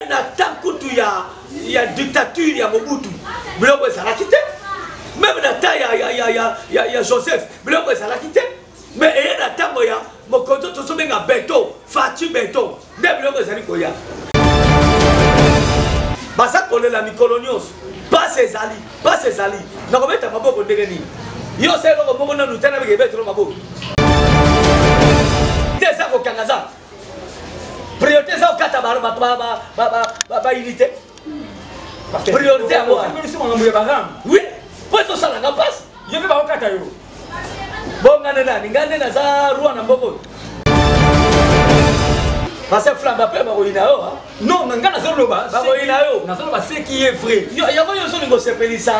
Na temps kutu ya dictature ya Mobutu, biloko ezalaki te. Même na temps ya Joseph, biloko ezalaki te. Mais eye na ntango ya mokonzi tozobenga beto, Fatshi Beto, nde biloko ezali koya. Baza kolela mikolo nyonso, pasi ezali, pasi ezali. Nakobeta maboko ndenge nini? Yo osala eloko moko nanu te, nabeke ebetelo maboko te, eza kokanga za priorité eza kokata bato baunité, priorité yango makambo ya baram. Oui, mpo ezosalanga mpasi. Yo mpe bakokata yo. Bonga nde nani? Ngai nde naza roi na mboka oyo. Parce flamba mpe bakoyina yo. Non, ngai nazoloba. Bakoyina yo. Nazoloba ce qui est vrai. Yango yo ozolinga osepelisa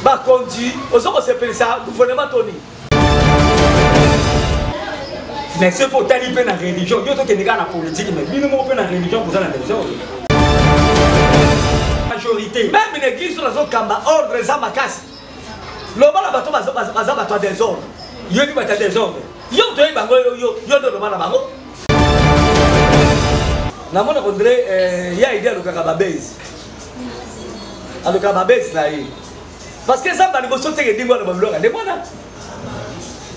bakonzi, ozo kosepelisa gouvernement toni. Mais soki otali mpe na religion, yo ozokende kaka na politique, mais bino moko mpe na religion koza na désordre, majorité. Même na église oyo nazokamba, ordre eza makasi. Loba na bato baza bato ya désordre. Yoyebi bato ya désordre. Yo moto oyebi bango, yo nde oloba na bango. Namona kondre ya ide alukaka babase, alukaka babase na ye, parce que Nzambe liboso teke edingo wana babiloko nde mwana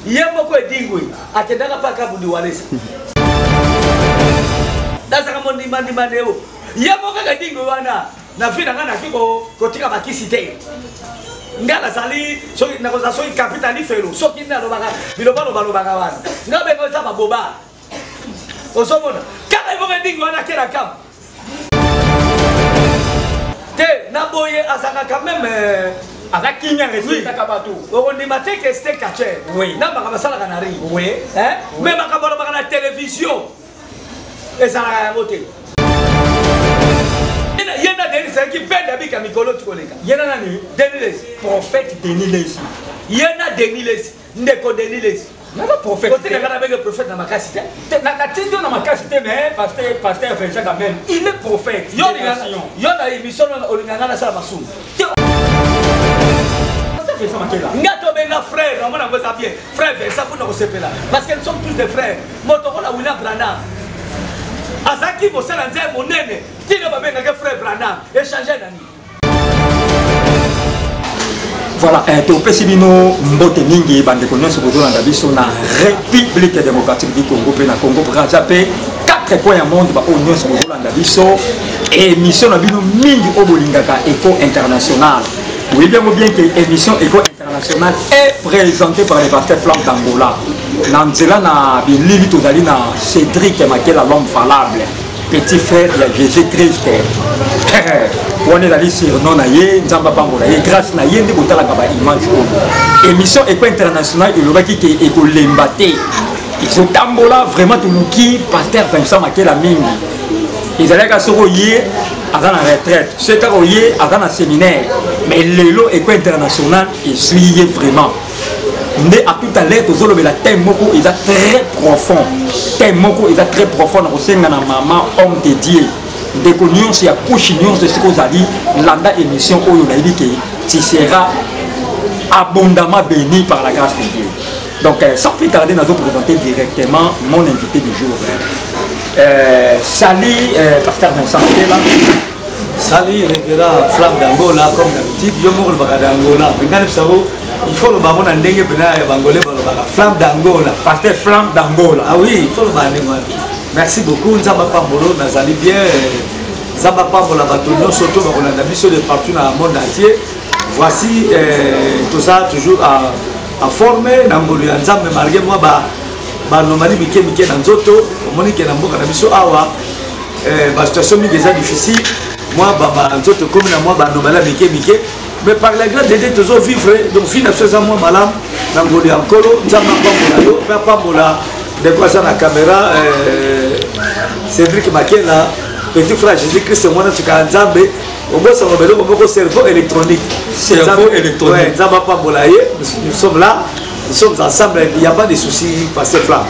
ye moko edingwe akendaka mpe akabundi walesa nazaka mondimandima neo ye moko kaka edingwe wana. Na vie na ngai naki kotika bakisi te. Ngai nazali soki nakozala soki kapita lifelo, soki nde alobaka biloba lobalobaka wana, ngai bengo eza baboba. Ozomona kaka ebongo edingwe wana akela kama te na boye azalaka quand même aza kimia, respectaka bato. Okondima te ke ste catcher na makambo asalaka na ring, mais makambo alobaka na télévision ezalaka yango te. Ye na Denis ezalaki bende abika mikolo ti koleka. Ye na nani? Denis Lesi. Prophète Denis Lesi. Ye na Denis Lesi, ndeko Denis Lesi. Naza prophète. Otikaka na benge prophète na makasi te. Natindi yo na makasi te, mais pasteur Vincent, quand même il est prophète. Yo na émission olinganga nasala masumu. Vincent Makela. Nga tobenga frère, namona yango eza bien. Frère Vincent kuna kosepela parce que nous sommes tous des frères. Moto kola William Branham azalaki mosala nzambe monene, ntina babengaki frère Branham, échange nani. Voilà, topesi bino mbote mingi, bandeko nyonso bozolanda biso na République démocratique du Congo mpe na Congo Braza mpe quatre coins ya monde. Baoyo nyonso bozolanda biso, émission na bino mingi oyo bolingaka, Eco International, boyebi yango bien ke émission Eco International est présentée par le pasteur Flamme d'Angola. Na nzela na bilili tozali na Cédric Makela, l'homme valable, petit frère ya Jésus Christ. Wana ezali surnom na ye. Nzambe apambola ye, grâce na ye nde botalaka baimage oyo. Émission Eco International elobaki ke ekolemba te, ezotambola vraiment. Toluki pasteur Vincent Makela mingi, ezalaki soki oye aza na retraite, soki kaka oye aza na séminaire, mais lelo Eco International ezwi ye vraiment. Nde à tout à l'heure tozolobela thème moko eza très profond, thème moko eza très profond. Na kosenga na mama homme de Dieu, ndeko nyonso ya couche nyonso, esika ozali, landa émission oyo. Nayebi ke tu seras abondamment béni par la grâce de Dieu. Donc sans plus tarder, nazo présenter directement mon invité du jour. Salut pasteur Vincent Makela. Salut révérend Flamme d'Angola, comme d'habitude, yo moko lobaka d'Angola. Mpenga nayebisa il faut loba ngo na ndenge mpena ya bangolais balobaka Flamme d'Angola. Pasteur Flamme d'Angola. Ah oui, il faut loba ndenge wana. Merci beaucoup, Nzambe apambolo, nazali bien. Nzambe apambola bato nyonso to bakolanda biso de partout na monde entier. Voici, toza toujours en forme na ngolu ya Nzambe, malgré moi ba banomali mike mike na nzoto. Omoni ke na mboka na biso awa basituation mingi eza difficile, mwa banzoto ekomi na mwa banomali ya mike mike, mais par la grâce de Dieu tozo vivre. Donc vie na biso eza mwa malamu na ngolu ya Nkolo. Nzambe apambola yo mpe apambola ndeko aza na caméra, Cédric Makela, petit frère Jésus Christ, mwana suka ya Nzambe. Obosaka beloko moko, cerveau électronique. Cerveau électronique. Nzambe apambola ye. Nous sommes là, nous sommes ensemble, il n'y a pas de souci, pasteur Flamme.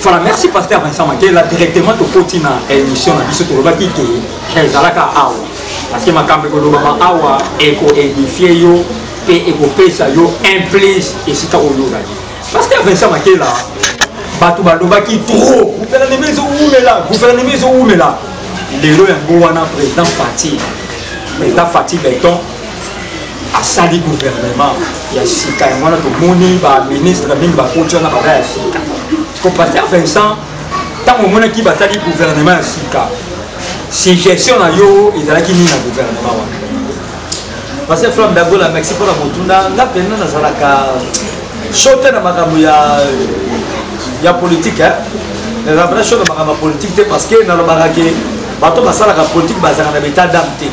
Voilà, merci pasteur Vincent Makela. Directement tokoti na émission na biso. Tolobaki ke ezalaka awa parce que makambo ekolobama awa ekoédifie yo mpe ekopesa yo un plus esika oyo ozali. Pasteur Vincent Makela, bato balobaki trop, gouvernement ezowumela, gouvernement ezowumela. Lelo yango wana président Fatshi, président Fatshi Béton asali gouvernement ya sika. Yango wana tomoni baministre mingi bakoti wana baza ya sika. Ko pasteur Vincent, ntango omonaki basali gouvernement ya sika, suggestion na yo ezalaki nini na gouvernement wana? Pasteur Flamme Dagola, merci mpona motuna. Nga mpenza nazalaka chaud te na makambo ya politique, hein. Nazalaka mpenza chaud na makambo ya politique te, parce que nalobaka ke bato basalaka politique bazalaka na baétat d'âme te.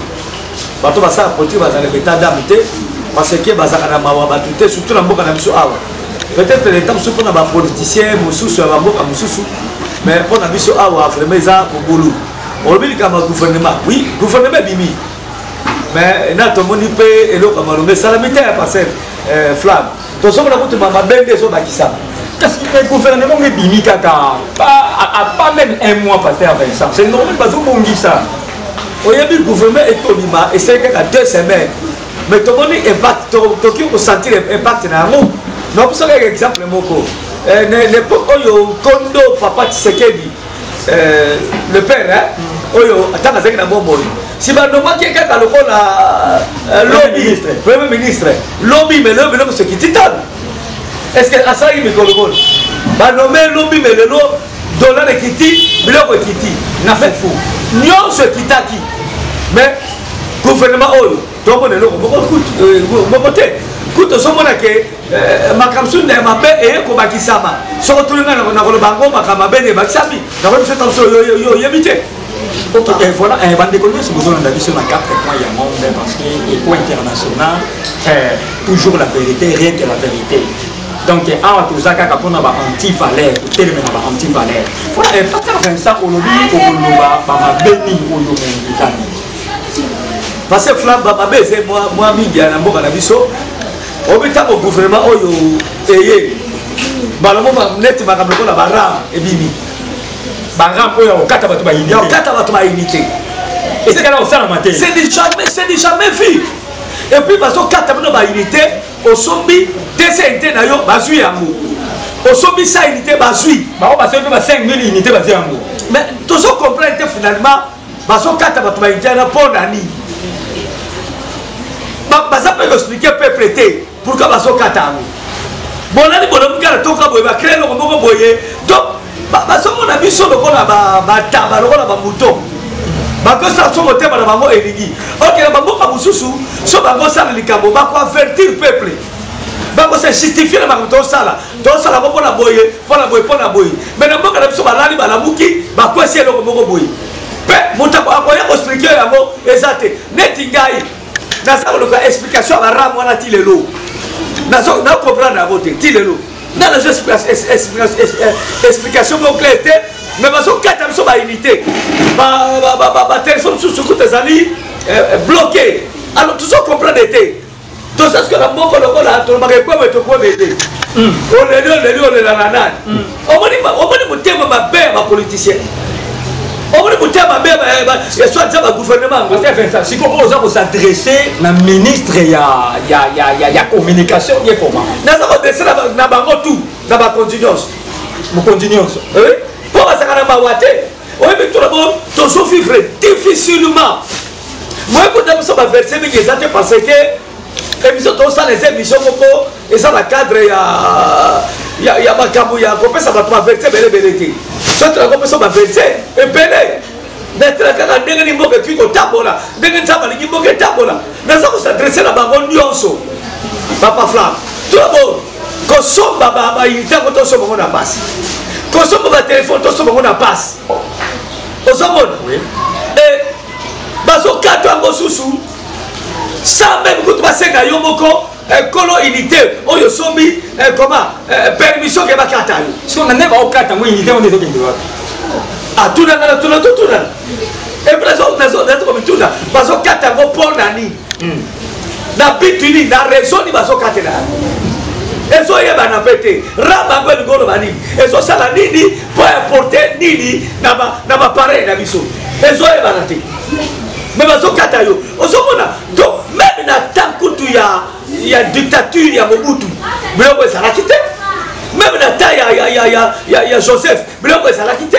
Bato basalaka politique bazalaka na baétat d'âme te, parce que bazalaka na mawa bato te, surtout na mboka na biso awa. Peut-être leta mosusu mpona bapoliticien mosusu ya bamboka mosusu, mais mpona biso awa vraiment eza mobulu. Olobi likambo ya gouvernement, oui, gouvernement ebimi, mais na tomoni mpe eloko ya malonga esalami te ya pasteur Flamme. Tozomona kutu mabe nde ezobakisama. Kasi mais gouvernement ngo ebimi kaka pas même un mois, pasteur Vincent, c'est normal bazobongisa. Oyebi, gouvernement ekobima esali kaka 2 semaines, mais tomoni impact, tokoki kosentir impact na yango. Naopesa kaka exemple moko. Na l'époque oyo kondo papa Tshisekedi le père, hein, oyo ntango azalaki na bomoi, si banomaki ye kaka lokola lobi premier ministre, lobi mais lobi lobi soki titane, est ce que asalaki mikolo boni? Banome lobi, mais lelo dollar ekiti, biloko ekiti na fufu. Nyonso ekitaki. Mais gouvernement oyo tomona eloko moko moko te. Kutu ozomona ke makambo mosusu na mabe eye kobakisama. Soki otuli ngai na koloba yango, makambo mabe nde ebakisami. Nakoyebi biso ntango so yo oyebi te. Ok, voilà, bandeko nyonso bozolanda biso na quatre points ya monde, parce que éco international, toujours la vérité, rien que la vérité. Donc awa toza kaka mpona ba anti valeur, toteleme na ba anti valeur. Voilà, pasteur Vincent, olobi okoloba bamabe nini oyo mongi eza nini? Parce que Flamme, bamabe eza mwa mingi na mboka na biso. Obi ntango gouvernement oyo eye, balomo neti makambo lokola baram ebimi. Baram oyo ya kokata bato baunité. Ya kokata bato baunité. Etikala kosalama te. C'est du jamais vu. Et puis bazokata bino baunité. Osombi 200 unité na yo, bazwi yango. Osombi 100 unité, bazwi. Bango basombi mpe ba 5000 unité, bazwi yango. Mais tozo comprendre te finalement bazokata bato baunité wana mpo na nini. Baza mpe koexpliquer peuple te pourquoi bazokata yango. Bolani bolobi kaka toka boye, bacréer eloko moko boye. Donc bazomona biso lokola bataba, lokola bamuto bakosala so motema na bango elingi. Ok, na bamboka mosusu so bakosala likambo, bakoavertir peuple, bakose justifier na makambo tosala, tosala yango mpona boye, mpona boye, mpona boye. Mais na mboka na biso, balali, balamuki, bakwesi eloko moko boye, mpe moto akoya koexpliquer yango eza te. Neti ngai naza koluka explication ya baram wana ti lelo, nacomprendre yango te ti lelo. Nga nazo explication moko claire te, mais bazokata biso baunité, batelefone mosusu kuta ezali bloqué. Alors tozo comprendre te. Toza sikoyo na moko lokola tolobaka ekweme, tokweme te. Oleli, oleli, olela na nani? Omoni motema mabe ya bapoliticien, omoni motema mabe ya soit eza bagouvernement. Yango sikoyo oza kos'adresser na ministre ya communication ye comment? Naza koadresser na bango tout, na bakonzi nyonso. Mokonzi nyonso. Mpo bazalaka na mawa te. Oyebi, tuna bo tozovivre difficilement. Moye kuta biso baverse mingi eza te, parce que émission tosala eza émission moko eza na cadre ya makambo ya kopesa bato baverse ebele ebele te. So tona kopesa baverse ebele, natela kaka ndenge ni mboka ekoki kotambola, ndenge Nzambe alingi mboka etambola. Naza kos'adresser na bango nyonso. Papa Flamme, tobo kosomba baunité yango, tosomba ngo na pasi. Kosomba batelefone, tosomba ngo na pasi. Ozomona bazokata yango susu sans même kutu basenga yo moko kolo unité oyo osombi comment permission ke bakata yo. So na nde baokata yango, unité wana ezokende wapi? Atunanga na tuna, totunana et puis nazo komituna bazokata yango mpo na nini, na bitu nini, na raison nini bazokatela yango. Ezoyebana mpe te. Ram yango elingi oloba nini, ezosala nini, mpo importe nini na bapareil na biso, ezoyebana te. Mais bazokata yo, ozomona. Donc même na temps kutu ya dictature ya Mobutu, biloko ezalaki te. Même na temps ya Joseph, biloko ezalaki te.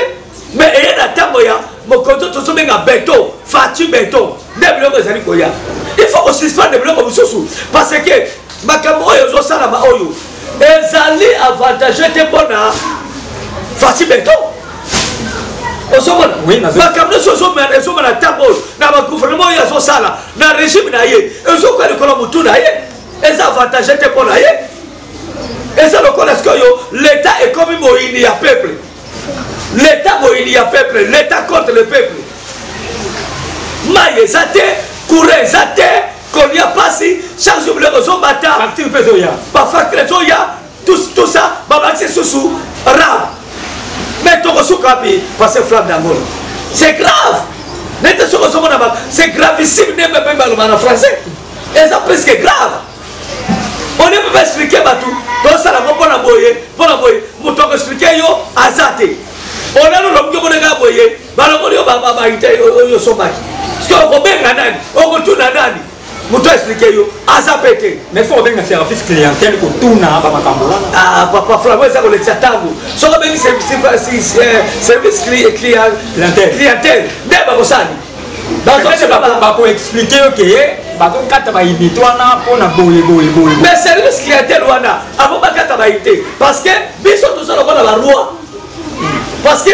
Mais eye na ntango ya Mokonzi tozobenga beton, Fatshi beton, nde biloko ezali koya. Il faut kosuspendre biloko mosusu parce que makambo oyo ezosalama oyo ezali avantageux te mpo na Fatshi beton. Ozomona makambo nyonso ezomona ntango oyo na bagouvernement oyo azosala na régime na ye ezokoya likolo motu na ye, eza avantageux te mpo na ye. Eza lokola sikoyo l'état ekomi moyini ya peuple, l'état moyini ya peuple, l'état contre le peuple. Mai eza te, courant eza te, kolia pasi, chaque jour biloko ezomata, facture mpe ezoya, bafacture ezoya, tout ça babakisi susu rab. Mais tokosuka wapi? Parce flamme d'Angola, c'est grave. Nete soki ozomona, c'est gravissime, nde mpe baloba na français, eza plus que grave. On ne peut pas expliquer bato tosala yango mpona boye, mpona boye, moto akoexplike yo aza te. Olalo lobuki omonaka boye, balongoli yo baite oyo osombaki, soki okobenga nani, okotuna nani, moto aexplike yo aza mpe te. Mais faut obenga service clientèle kotuna bamakambo wana. Ah, papa Flavo, eza kolekisa ntango. Soki obengi service clientèle, nde bakosani. Bakoexplike yo ke bazokata baunité wana mpona boye boye boye. Mais service clientèle wana, avant bakata baunité, parce que biso toza lokola baroi, parce que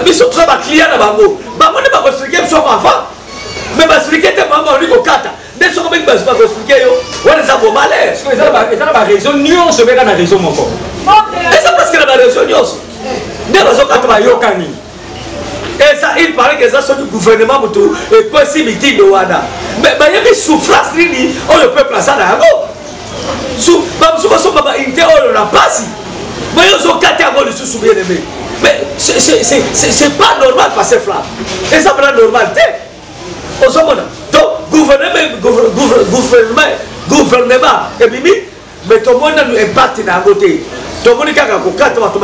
biso toza baclient na bango, bango nde bakoexplike biso avant. Mais baexplike te, bango balingi kokata nde. Soki obengi, bakoexplike yo, wana eza bomalere. Eza na baréseau nyonso, ebeka na réseau moko. Eza presque na baréseau nyonso nde bazokata. Bayokani. Eza, il paraît que eza soki gouvernement motu ekwesi mitindo wana. Mais bayebi souffrance nini oyo peuple aza na yango. Bamosusu basomba baunité oyo na pasi, mais ozokata yango lisusu, bien aimé. Mais c'est pas normal, pasteur Flamme, eza mpena normal te. Ozomona, donc gouvernement ebimi, mais tomoni nanu impact na yango te. Tomoni kaka kokata bato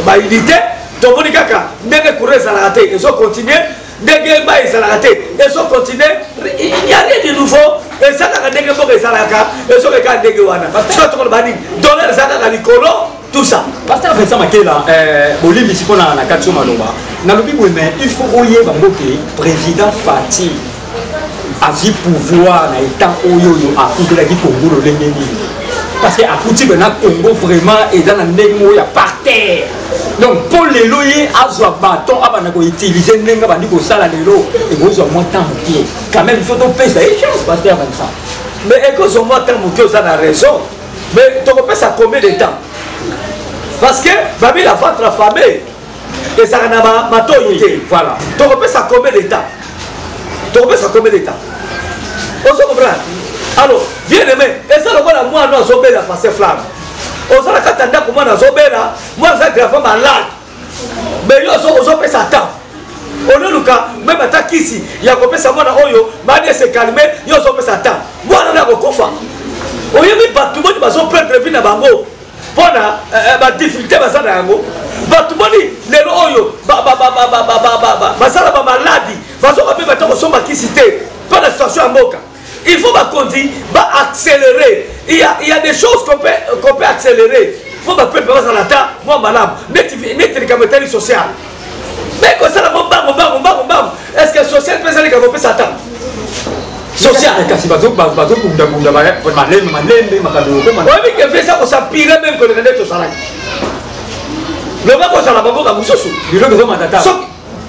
baunité, tomoni kaka ndenge courant ezalaka te, ezocontinue, ndenge mai ezalaka te, ezocontinue. Il n'y a rien de nouveau, eza kaka ndenge mboka ezalaka, ezokeka ndenge wana. Sikoyo tokoloba nini? Dollar eza kaka likolo, tout ça. Pasteur Vincent Makela, bolimbisi mpona na kati yo maloba nalobi boye, mais il faut oyeba ngo ke président Fatshi azwi pouvoir na état oyo oyo akutelaki Congo lolenge nini, parce que akuti bena Congo vraiment eza na ndenge moko ya par terre. Donc mpo lelo ye azwa bâton, abanda koutilize ndenge abandi kosala lelo, ekozwa mwa temps moke quand même. Il faut topesa ye chance, pasteur Vincent. Mais ekozwa mwa temps moke, oza na raison, mais tokopesa combien de temps? Parce que babi la ventre affamé ezalaka na matoi te. Voilà. Tokopesa combien de temps? Tokopesa combien de temps? Ozo comprendre? Alors, bien aimé, eza lokola mwana azobela, pasteur Flamme. Oza na kati ya ndako, mwana azobela, mwana aza grave malade, mais yo ozopesa temps, ololuka même ata kisi ya kopesa mwana oyo mani se calme, yo ozopesa temps, mwana na kokufa. Oyebi bato boni bazoperdre vie na bango mpona badifficulté baza na yango? Bato boni lelo oyo bazala bamaladi, bazoka mpe bato kosomba kisi te mpo na situation ya mboka? Il faut bakonzi baaccélérer. Il y a des choses qu'on peut accélérer mpo bapeuple bazala ata mwa malamu, neti likambo etali social. Mais kosala ngo mbango mbango mbango mbango, est ce que social mpe ezali kaka kopesa ata social? Kasi bazobundabunda malembe malembe, makambo ekoma. Oyebi ke vie eza kos'empirer même koleka nde tozalaki. Loba kozala bamboka mosusu. Biloko ezomata tala. Soki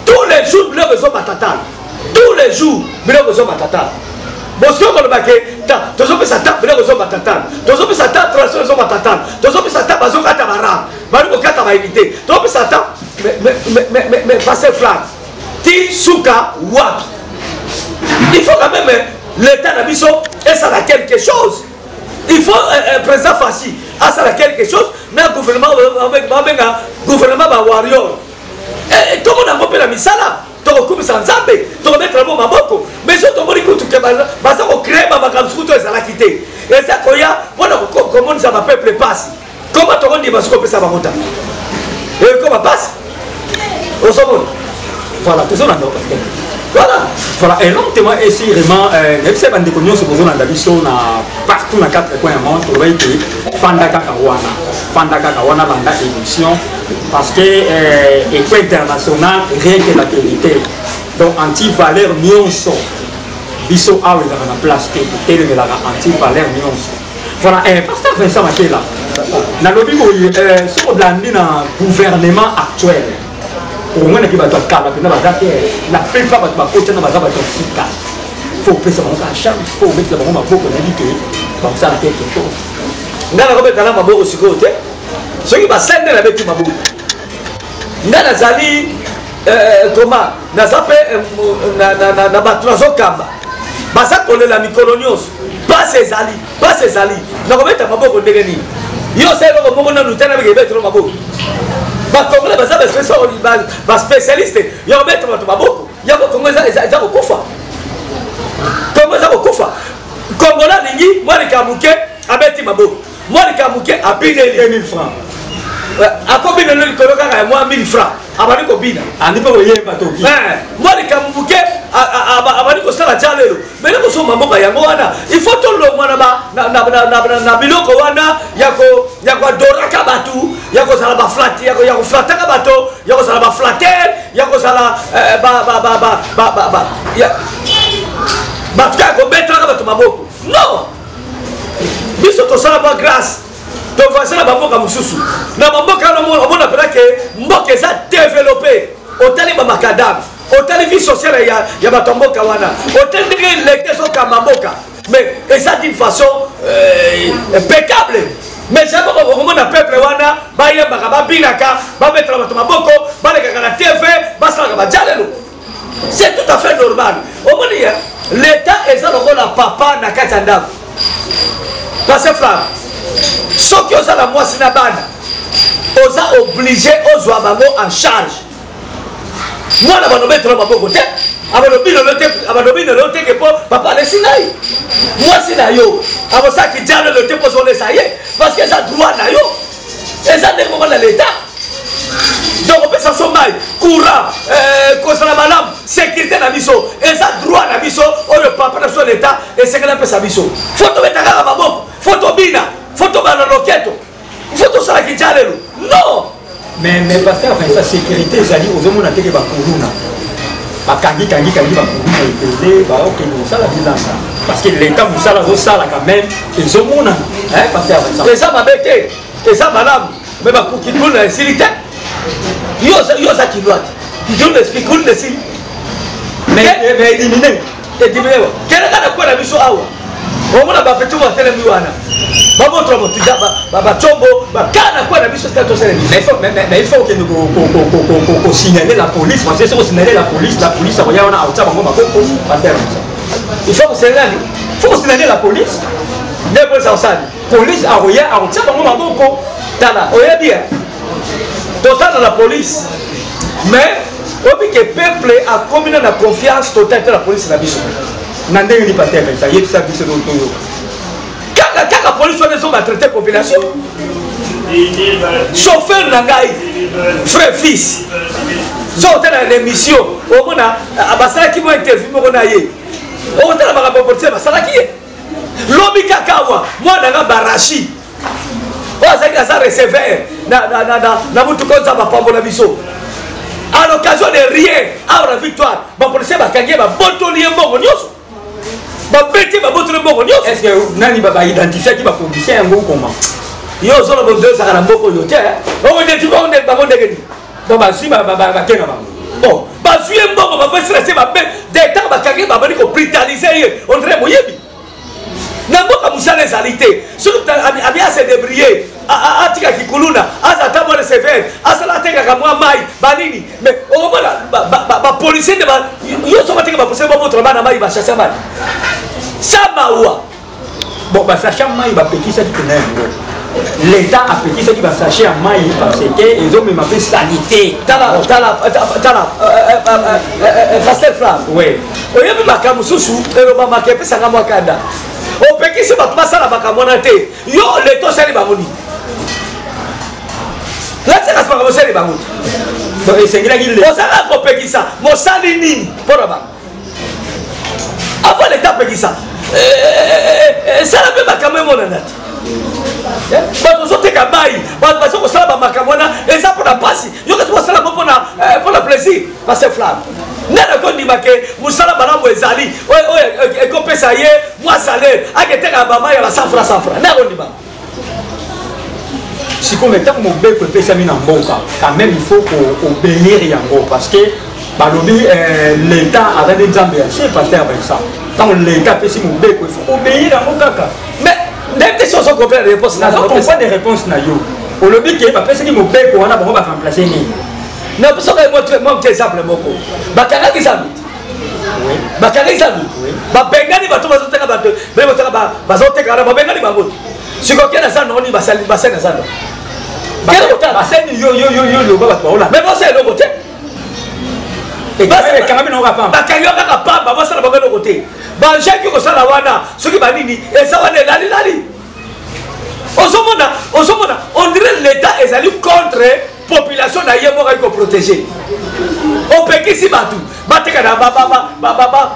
tous les jours biloko ezomata tala, tous les jours biloko ezomata tala. Bosoki okoloba ke tozopesa ta biloko ezomata tala, tozopesa ta transport ezomata tala, tozopesa ta bazokata baram, bali kokata baunité, tozopesa ta, mais pasteur Flamme, ti suka wapi? Il faut quand même l'état na biso esala quelque chose. Il faut président Fatshi asala quelque chose na gouvernement babenga gouvernement bawarrior. Tomona yango mpe na misala, tokokumisa Nzambe, tokobetela mo maboko. Mais so tomoni kutu ke baza kocréer bamakambo suku to ezalaki te, eza koya mpona komonisa bapeuple pasi. Koma tokondima soki opesa bango ta ekoma pasi, ozomona. Voilà, tozolanda, pasteur. Voilà. Voilà, et lentement et sûrement, nayebisa bandeko nyonso bozolanda biso na partout na quatre coins ya monde, toloba ete fanda kaka wana. Fanda kaka wana, landa émission parce que Eco International, rien que la vérité. Donc anti-valeur nyonso biso awa ezalaka na place te, totelemelaka anti-valeur nyonso. Voilà, pasteur Vincent Makela, nalobi boye, soki olandi na gouvernement actuel, omonaki bato ya kala mpenza baza te. La plupart bato bakotana baza bato ya sika. Faut opesa bango kaka chance, faut obetela bango maboko. Nayebi ke bakosala quelque chose. Ngai nakobetala maboko sikoyo te. Soki basali nde nabeti maboko. Ngai nazali koma naza mpe na bato nazokamba, baza kolela mikolo nyonso, pasi ezali, pasi ezali. Nakobeta maboko ndenge nini? Yo osali eloko moko nanu te, nabeke ebetelo maboko. Bakongole baza baspécialiste ya kobeta bato maboko. Yango Kongo eza kokufa, Kongo eza kokufa. Kongola alingi mwa likambo moke, abeti maboko, mwa likambo moke, abineli 1000 francs. Akobina likolo kaka ya mwa 1000 francs, abandi kobina. Andi mpe koyemba toki. Mwa likambo moke, abandi kosala ja lelo mele kosomba mboka. Yango wana il faut tolongwa na biloko wana ya koadoraka bato, ya kozala baflatteurs, ya koflattaka bato, ya kozala baflatteurs, ya kozala bato kaka kobetelaka bato maboko. Non, biso tosala mwa grâce, tovoyage na bamboka mosusu. Na bamboka wana omona mpena ke mboka eza développé. Otali bamacadam, otali vie sociale ya bato ya mboka wana, otali ndenge lete ezokamba mboka, mais eza d'une façon impeccable. Mais jamais okomona peuple wana bayembaka, babinaka, babetela bato maboko, balekaka na TV, basalaka bajalelo. C'est tout à fait normal. Omoni, l'état eza lokola papa na kati ya ndako. Pasteur Flamme, soki oza na mwasi na bana, oza obligé ozwa bango en charge. Mwana banobetela maboko te, abalobi lelo te ke mpo papa alesi ngai. Mwasi na yo akosalaki jalelo te mpo ozolesa ye, parce que eza droit na yo. Eza ndenge moko na l'état. Donc opesa biso mai, courant, kozala malamu, sécurité na biso eza droit na biso oyo papa na biso l'état esengeli apesa biso. Faut tobeta kaka maboko, faut tobina, faut tobana loketo, faut tosalaki jalelo? Non. Mais pasteur Vincent, sécurité ezali, ozomona teke bakuluna bakangi kangi kangi bakuluna ebele, baokende kosala bilanga parce que l'état mosala azosala quand même ezomonana, pasteur Vincent. Eza mabe te, eza malamu, mais bakukikuluna esili te. Yo oza kinwa te, kikuluna esili. Mais éliminer. Éliminer keleka na kwela biso awa, omona bapeti batelemi wana, bamotola motuja, bacombo bakala na kwela biso sika tosala. Mais il faut okende kosignaler la police, parce que soki osignaler la police, la police akoya wana, akotia bango maboko, pasteur Vincent. Il faut kosignaler nani? Faut kosignaler la police. Nde police akosali? Police akoya, akotia bango maboko. Tala, oyebi, tozala na police, mais oyebi ke peuple akomi na confiance totale te na police na biso. Na ndenge nini, pasteur Vincent? Yebisa biso toyoka. Kaka kaka police wana ezomaltraite population. Chauffeur na ngai, frère fils, so otala na émission, omona basalaki mwa interview moko na ye, okotala makambo policier basalaki ye. Lobi kaka awa, mwana nga Barashi oyo azalaki aza receveur na motuka, Nzambe apambola biso, à l'occasion de rien, awa na Victoire, bapolicier bakangi ye, babotoli ye mbongo nyonso, babeti ye, babotoli mbongo nyonso. Est ce que nani baidentifiaki bapolicier yango koma? Yo ozoloba nde ozalaka na mboka oyo te, okoidentifie bango ndenge nini? Donc bazwi, bake na bango. Bon, bazwi ye mbongo, bavesila se babe de ntango bakangi, babandi kobrutaliser ye, on dirait moyebi na mboka mosala ezali te. Soki abi ase débrouiller, atikaki kuluna, aza ata mwana sévère, asala, atekaka mwa mai banini, mais okomona bapolicier nde yo soko ateka, bapolicier babotola bana mai, basachet mai sa mawa. Bon, basachet mai bapekisaki mpena yango, l'état apekisaki basachet ya mai parce que ezomema mpe saleté. Tala, tala, tala, pasteur Flamme. Oui. Oyebi makambo mosusu elobamaka, epesanga mwa kanda. Opekisi bato basala makambo wana te, yo leta osali bango nini? Latisaka makambo osali bango te. Donc esengelaki ozalaka kopekisa, mosali nini mpo na bango avant leta apekisa? Esala mpe makambo emonana te. Eh, bato ozoteka mai, bato baza kosala bamakambo wana eza mpona mpasi, yo kasi kosala yango mpona plaisir. Pasteur Flamme, nani akondima ke mosala malamu ezali oyo ekopesa ye mwa salaire, aketeka bamai ya ba 100 francs 100 francs, nani akondima? Sikoyo me ntango mobeko epesami na mboka, quand même il faut koobéir yango, parce que balobi l'état aza nde nzambe ya se. Pasteur Vincent, ntango l'état apesi mobeko, il faut obéir yango kaka. Mais ndenge te si ozo comprendre réponse. Nazo comprendre réponse na yo. Olobi ke bapesaki mobeko wana, bango baremplace nini? Napesaka mwa moke exemple moko. Bakangaki zambi, bakangaki zambi, babengani bato bazoteka, bato bazoteka wana, babengani bango. Sikoyo ke na zando oni basali na zando. Basali yo yo yo yo loba bato baola. Mais bosala eloko te. Ekangami nango kaka pamba. Bakangi yo kaka pamba, basala bango eloko te. Banjaki kosala wana soki banini eza wana elalilali. Ozomona, ozomona, on dirait l'état ezali contre population na ye moko ayi koprotege. Opekisi bato bateka na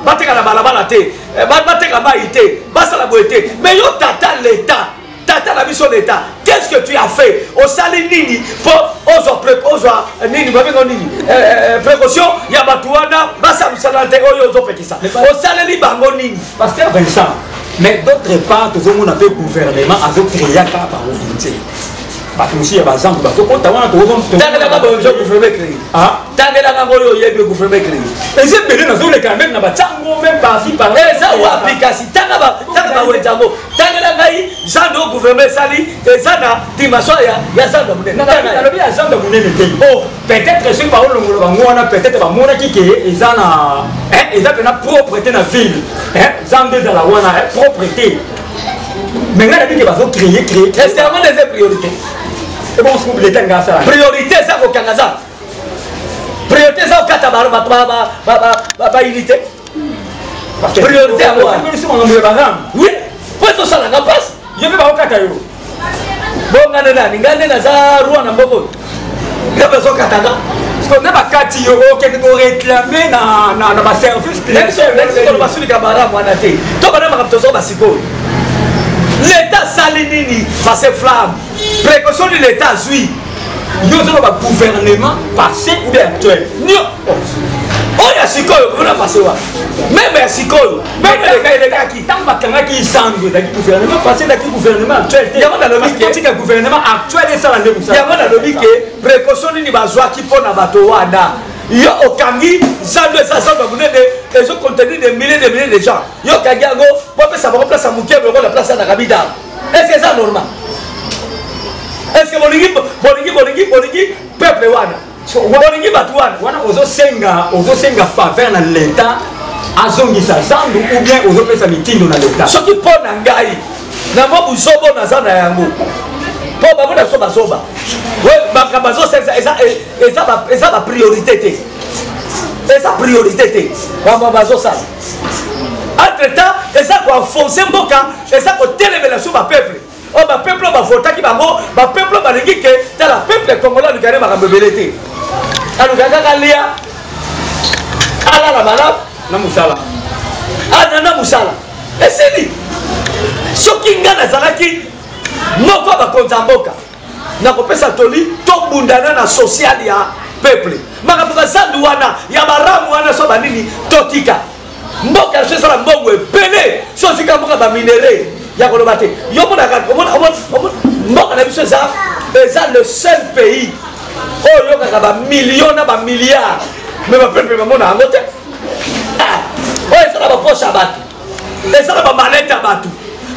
bateka na balabala te, bateka mai te, basala boye te. Mais yo tata l'état, tata na biso l'état, qu'est-ce que tu as fait? Osali nini mpo ozwa ozwa nini, babenga nini, précaution ya bato wana basala mosala te oyo ozopekisa? Osaleli bango nini? Pasteur Vincent, mais d'autre part tozomona mpe gouvernement azocréaka baroute, bato mosusu ya bazandu bazokota wana. Tangelaka bozo gouvernement créé, tangelaka ngo oyo oyebi gouvernement créé. Eza ebele, nazoleka même na batiango, même par-ci par eza wapi? Kasi tanga bawenze yango, tangela ngai zando oyo gouvernement esali eza na dimension ya zando ya monene. Nalobi ya zando ya monene te. Oh, peut-être soki baolongola bango wana, peut-être bamonaki ke eza na eza mpena propre te na ville, zando ezala wana propre te. Mais ngai nabi ke bazocréer créer. Est ce que yango nde eza priorité? Ebongo soki leta nga asala? Priorité eza kokanga zando, priorité eza kokata bato baunité, priorité yango wana. Makambo ya baram. Oui, po ezosalanga mpasi. Yo mpe bakokata yo. Bo nga nde nani? Nga nde naza roi na mboka oyo? Nga bazokatanga. Nde bakati yo, okende koréclame na baservice. Basulika baramu wana te. To bana makambo tozo basikoyo, l'état asali nini? Pasteur Flamme, précaution ni l'état azwi? Yo ozoloba gouvernement passé ou bien actuel? Nio oyo ya sikoyo, mpona passé wa même ya sikoyo, même eleka elekaki. Ntango bakangaki zandu, ezalaki gouvernement passé, ezalaki gouvernement actuel te. Yango nalobi ke tika gouvernement actuel esala nde mosala. Yango nalobi ke précaution nini bazwaki mpo na bato wana? Yo okangi zando, eza zando ya monene, ezocontenir des milliers de milliers de gens. Yo okangi yango po apesa bango place ya moke lokola place ya na kabida. Est ce que eza normal? Est ce que bolingi bolingi bolingi bolingi peuple wana, bolingi bato wana? Wana ozosenga faveur na l'état azongisa zandu, ou bien ozopesa mitindo na l'état? Soki mpo na ngai, na mwa buzobo naza na yango, mpo bamona biso bazoba, makambo azosalisa eza bapriorité te, eza priorité te. Makambo bazosala entre temps eza koenfonce mboka, eza kotelemela so bapeuple oyo, bapeuple oyo bavotaki bango, bapeuple oyo balingi ke tala peuple congolais alukani makambo ebele te, alukaka kaka lia, alala malamu. Na mosala. Ana na mosala esili. Soki nga nazalaki moko ya bakonzi ya mboka, nakopesa toli tobundana na social ya peuple. Makambo bazandu wana ya baramu wana so banini, totika mboka so esala mbongo ebele. So ozwika mboka baminerais ya koloba te, yo omonaka mboka na biso eza le seul pays oyo oyokaka bamillion na bamilliard, mais bapeuple bamona yango te. Oyo ezala bapoche ya bato, ezala bamalete ya bato.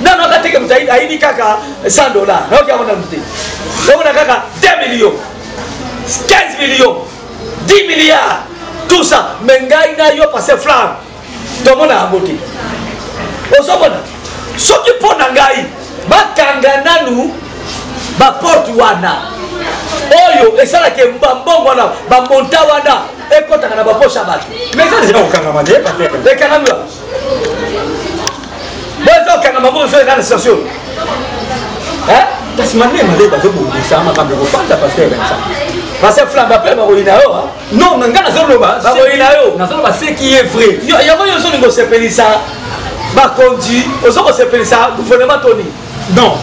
Nano aka teke moto ayibi kaka 100 dollar, nayoki yango nanu te. Omona kaka 2 millions, 15 millions, 10 milliards, tout ça, mais ngai na yo, Pasteur Flamme, tomona yango te. Ozomona, soki mpo na ngai, bakanga nanu baporte wana oyo esalaka bambongo wana, bamonta wana ekɔtaka na bapoche ya bato. Mais eza deja kokangama te, pasteur. Ekangami wa bo eza kokangama bongo, so eza na situation. Kasi mabe mabe bazobongisa makambo ekofanda, pasteur Vincent. Pasteur Flamme, bape bakoyina yo. Non, na ngai nazoloba. Bakoyina yo. Nazoloba ce qui est vrai. Yango yo ozolinga osepelisa bakonzi, ozo kosepelisa gouvernement toni? Non.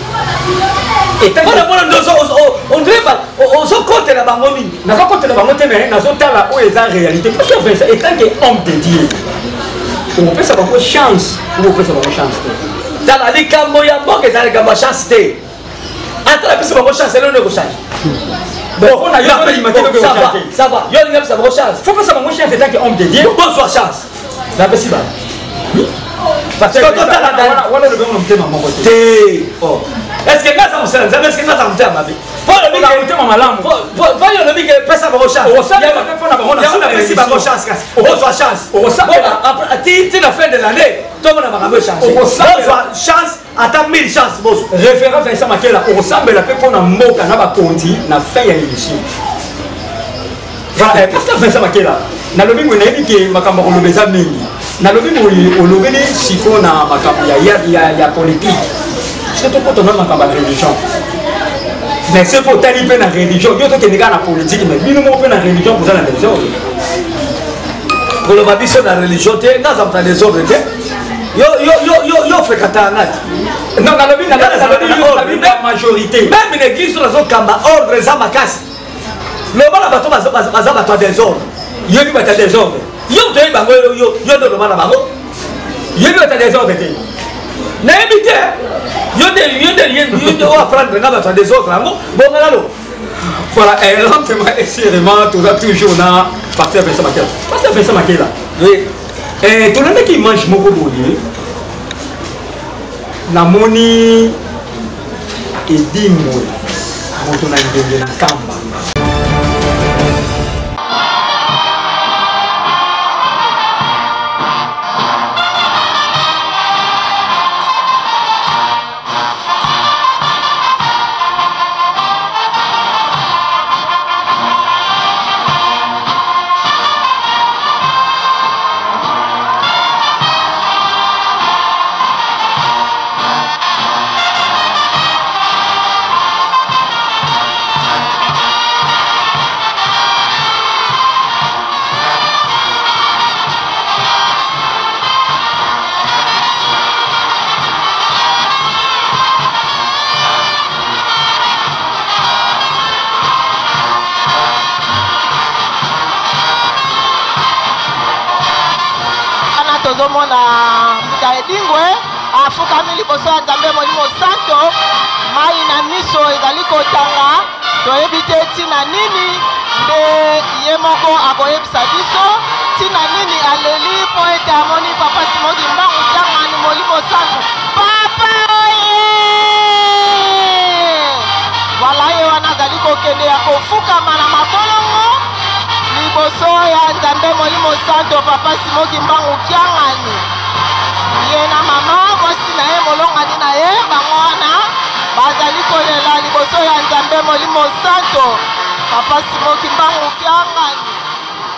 Mpona mona nde on dirait ozokotela bango mingi. Nazokotela bango te, mais nazotala oyo eza réalité. Pasteur Vincent, etant que homme de Dieu, okopesa bango chance ou okopesa bango chance te? Tala, likambo ya mboka eza likambo ya chance te. Ata na biso bango chance, eloko ekochange. Bon, ça va, ça va. Yo olinga bisa bango chance. Faut pesa bango chance etant que homme de Dieu. Bozwa chance. Napesi bango. Parce que totala wana olobi yango na motema moko te. Te. Oh. Est-ce que nga aza mosala Nzambe? Est-ce que nga aza motema mabe? Po olobi ke motema malamu. Po yo olobi ke pesa bango chance. Okosambela mpe mpo na bango na yango napesi bango chance kasi. Ozwa chance. Okosambela. Ti ti na fin de l'année tomona makambo echange. Okosambela. Ozwa chance ata 1000 chance bozwa. Référent Vincent Makela, okosambela mpe mpo na mboka na bakonzi na fin ya émission. Voilà, Pasteur Vincent Makela, nalobi boye, nayebi ke makambo ya koloba eza mingi. Nalobi boye, olobeli sikoyo na makambo ya, ya, ya, ya politique. Soki tokota na makambo ya religion, mais soki otali mpe na religion, yo tokende kaka na politique, mais bino moko mpe na religion boza na désordre. Koloba biso na religion te, nga aza moto ya désordre te. Yo yo yo yo yo fréquentaka nga te. Non, nalobi nalobi na majorité. Même na église oyo nazokamba, ordre eza makasi. Loba na bato baza bato ya désordre. Yoyebi bato ya désordre? Yo moto oyebi bango, yo yo nde oloba na bango. Yebi bato ya désordre te? Nayebi te. Yo nde yo nde yo nde oapprendre nga bato ya désordre yango bonga nalo. Voilà, et lentement et sûrement, toza toujours na Pasteur Vincent Makela. Pasteur Vincent Makela. Oui. Eh, tolandaki image moko boye. Namoni edingwe moto na ngenge na Nkamba. Wana tozomona mbuta Edingwe afukami liboso ya Nzambe Molimo Santo, mai na miso ezali kotanga, toyebi te ntina nini, nde ye moko akoyebisa biso ntina nini aleli, mpo ete amoni Papa Simon Kimbangu Kiangani Molimo Santo. Papa oye! Voilà, ye wana azali kokende ya kofukama na mabolongo liboso ya Nzambe Molimo Santo, Papa Simon Kimbangu Kiangani. Ye na mama mwasi na ye, molongani na ye, bango wana bazali kolela liboso ya Nzambe Molimo Santo, Papa Simon Kimbangu Kiangani.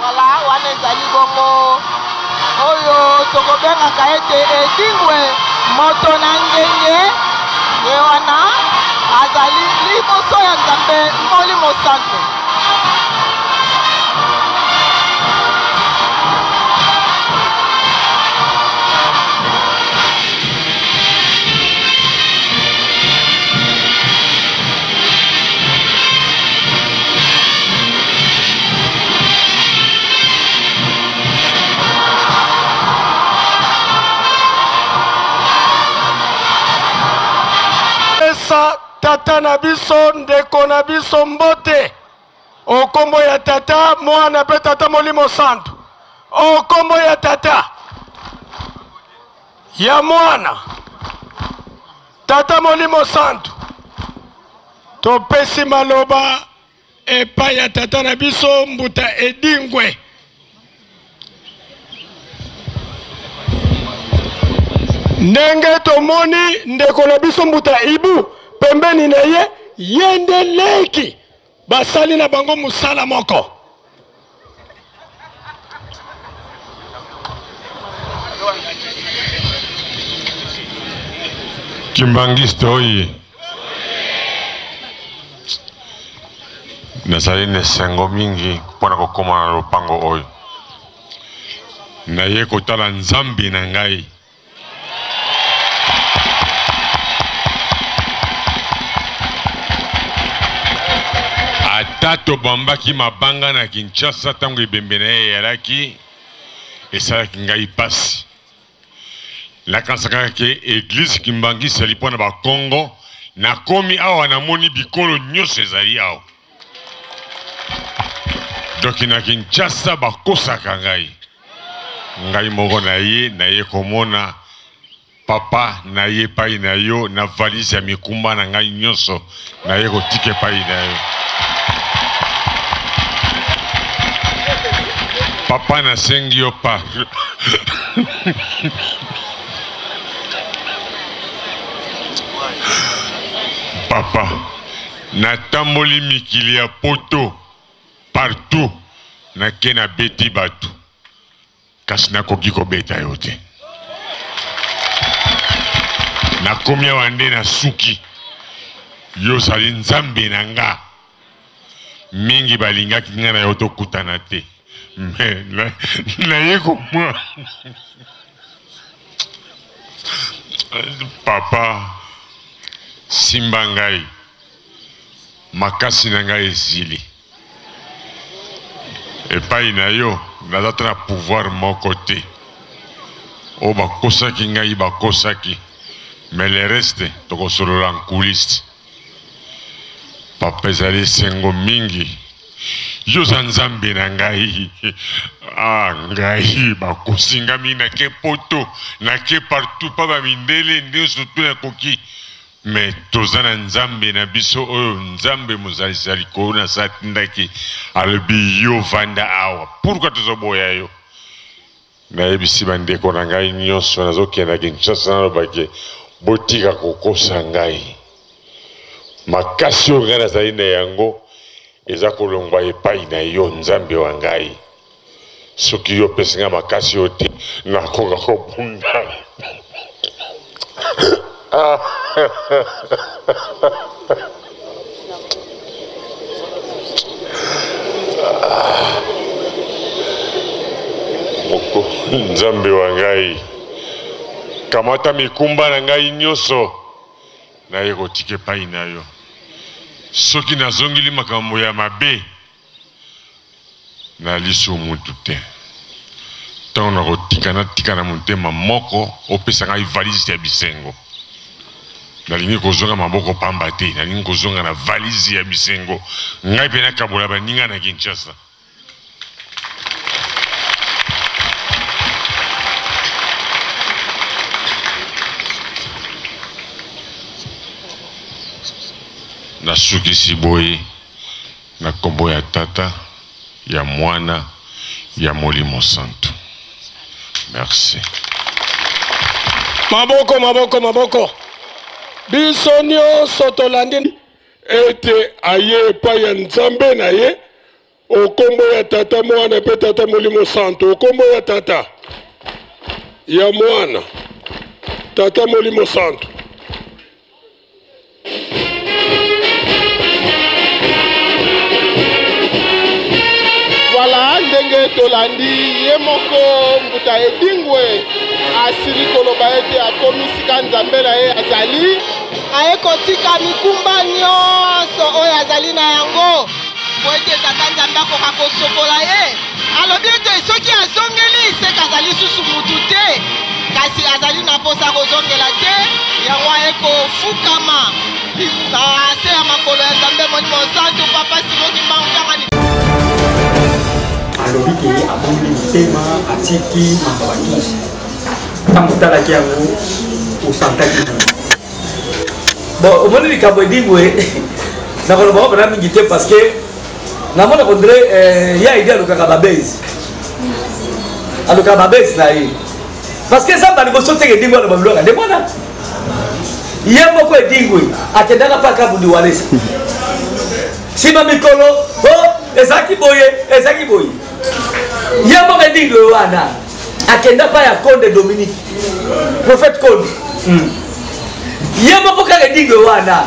Voilà, wana ezali bongo oyo tokobengaka ete Edingwe moto na ngenge. Ye wana azali liboso ya Nzambe Molimo Santo. Pesa tata na biso, ndeko na biso, mbote o kombo ya Tata, Mwana mpe Tata Molimo Santu. O kombo ya Tata, ya Mwana, Tata Molimo Santu. Topesi maloba epai ya tata na biso mbuta Edingwe. Ndenge tomoni ndeko na biso mbuta Ibu pembeni na ye, ye nde leki, basali na bango mosala moko. Kimbanguiste oye! Nazali na esengo mingi mpo na kokoma na lopango oyo. Naye kotala Nzambe na ngai. Ata tobambaki mabanga na Kinshasa ntango ebembe na ye eyalaki, esalaki ngai mpasi. Nakanisaka ke eglise Kimbanguiste ezali mpo na bakongo. Nakomi awa namoni bikolo nyonso ezali awa. Donc na Kinshasa bakosaka ngai. Ngai moko na ye naye komona Papa naye epai na yo na valise ya mikumba na ngai nyonso naye kotika epai na yo. Papa nasengi yo pa Papa natamboli mikili ya poto partout nake nabeti bato kasi nakoki kobeta yo te. Nakomi awa nde nasuki. Yo ozali Nzambe na nga. Mingi balingaki nga na yo tokutana te. Mais naye komwa papa simba ngai makasi na ngai esili. Epai na yo naza ata na pouvoir moko te. Oyo bakosaki ngai bakosaki, mais le reste tokosolola en coulisse. Papa ezali esengo mingi. Yo oza Nzambe na ngai. Ah ngai bakosi ngai mingi nake poto, nake partout pa ba mindele nionso tout nakoki. Mais toza na Nzambe na biso oyo Nzambe mozalisi ya likolo na se atindaki alobi yo vanda awa pourquoi tozoboya yo? Nayebisi bandeko na ngai nyonso nazokenda Kinshasa naloba ke botika kokosa ngai makasi oyo ngai nazali na yango eza kolongwa epai na yo Nzambe wa ngai Soki yo opesi nga makasi oyo te, nakoka kobunda. Nzambe wa ngai, kamata mikumba na ngai nyonso, naye kotika epai na yo. Soki nazongeli makambo ya mabe, Na lisu mutu te. Tango nakotika natika na motema moko opesa ngai valise ya bisengo. Nalingi kozonga maboko pamba te, nalingi kozonga na valise ya bisengo. Ngai pe nakabola baninga na Kinshasa. Nasukisi boye. Na kombo ya Tata, ya Mwana, ya Molimo Santu. Merci. Maboko, maboko, maboko. Biso nyonso tolandi ete aye epai ya Nzambe na ye okombo ya Tata, Mwana mpe Tata Molimo Santu. Okombo ya Tata, ya Mwana, Tata Molimo Santu. Voilà ndenge tolandi ye moko mbuta Edingwe asili koloba ete akomi sika Nzambe na ye azali. Aye kotika mikumba nyonso oyo azali na yango mpo ete Tata Nzambe akoka kosokola ye. Alobi ete soki azongeli seke azali susu mutu te, kasi azali na mposa kozongela te. Yango aye kofukama na se ya makolo ya Nzambe Molimo Santu. Papa Simon Kimbangu Kiangani alobi ke abombi motema atiki mambo bakisi ntango otalaki yango osantaki nini bon omoni likambo edingwe nakoloba ngo mpena mingi te parce que namona kondre eh, ye aidi alukaka babase alukaka babase na ye parce que eza mbala liboso teke edingwe aloba biloko nde mwana ye moko edingwe akendaka mpa kabundi walesa nsima mikolo o oh, ezalaki boye ezalaki boye ye moko edingwe wana akenda mpa ya konde dominique prophète konde hmm. ye moko kaka edingwe wana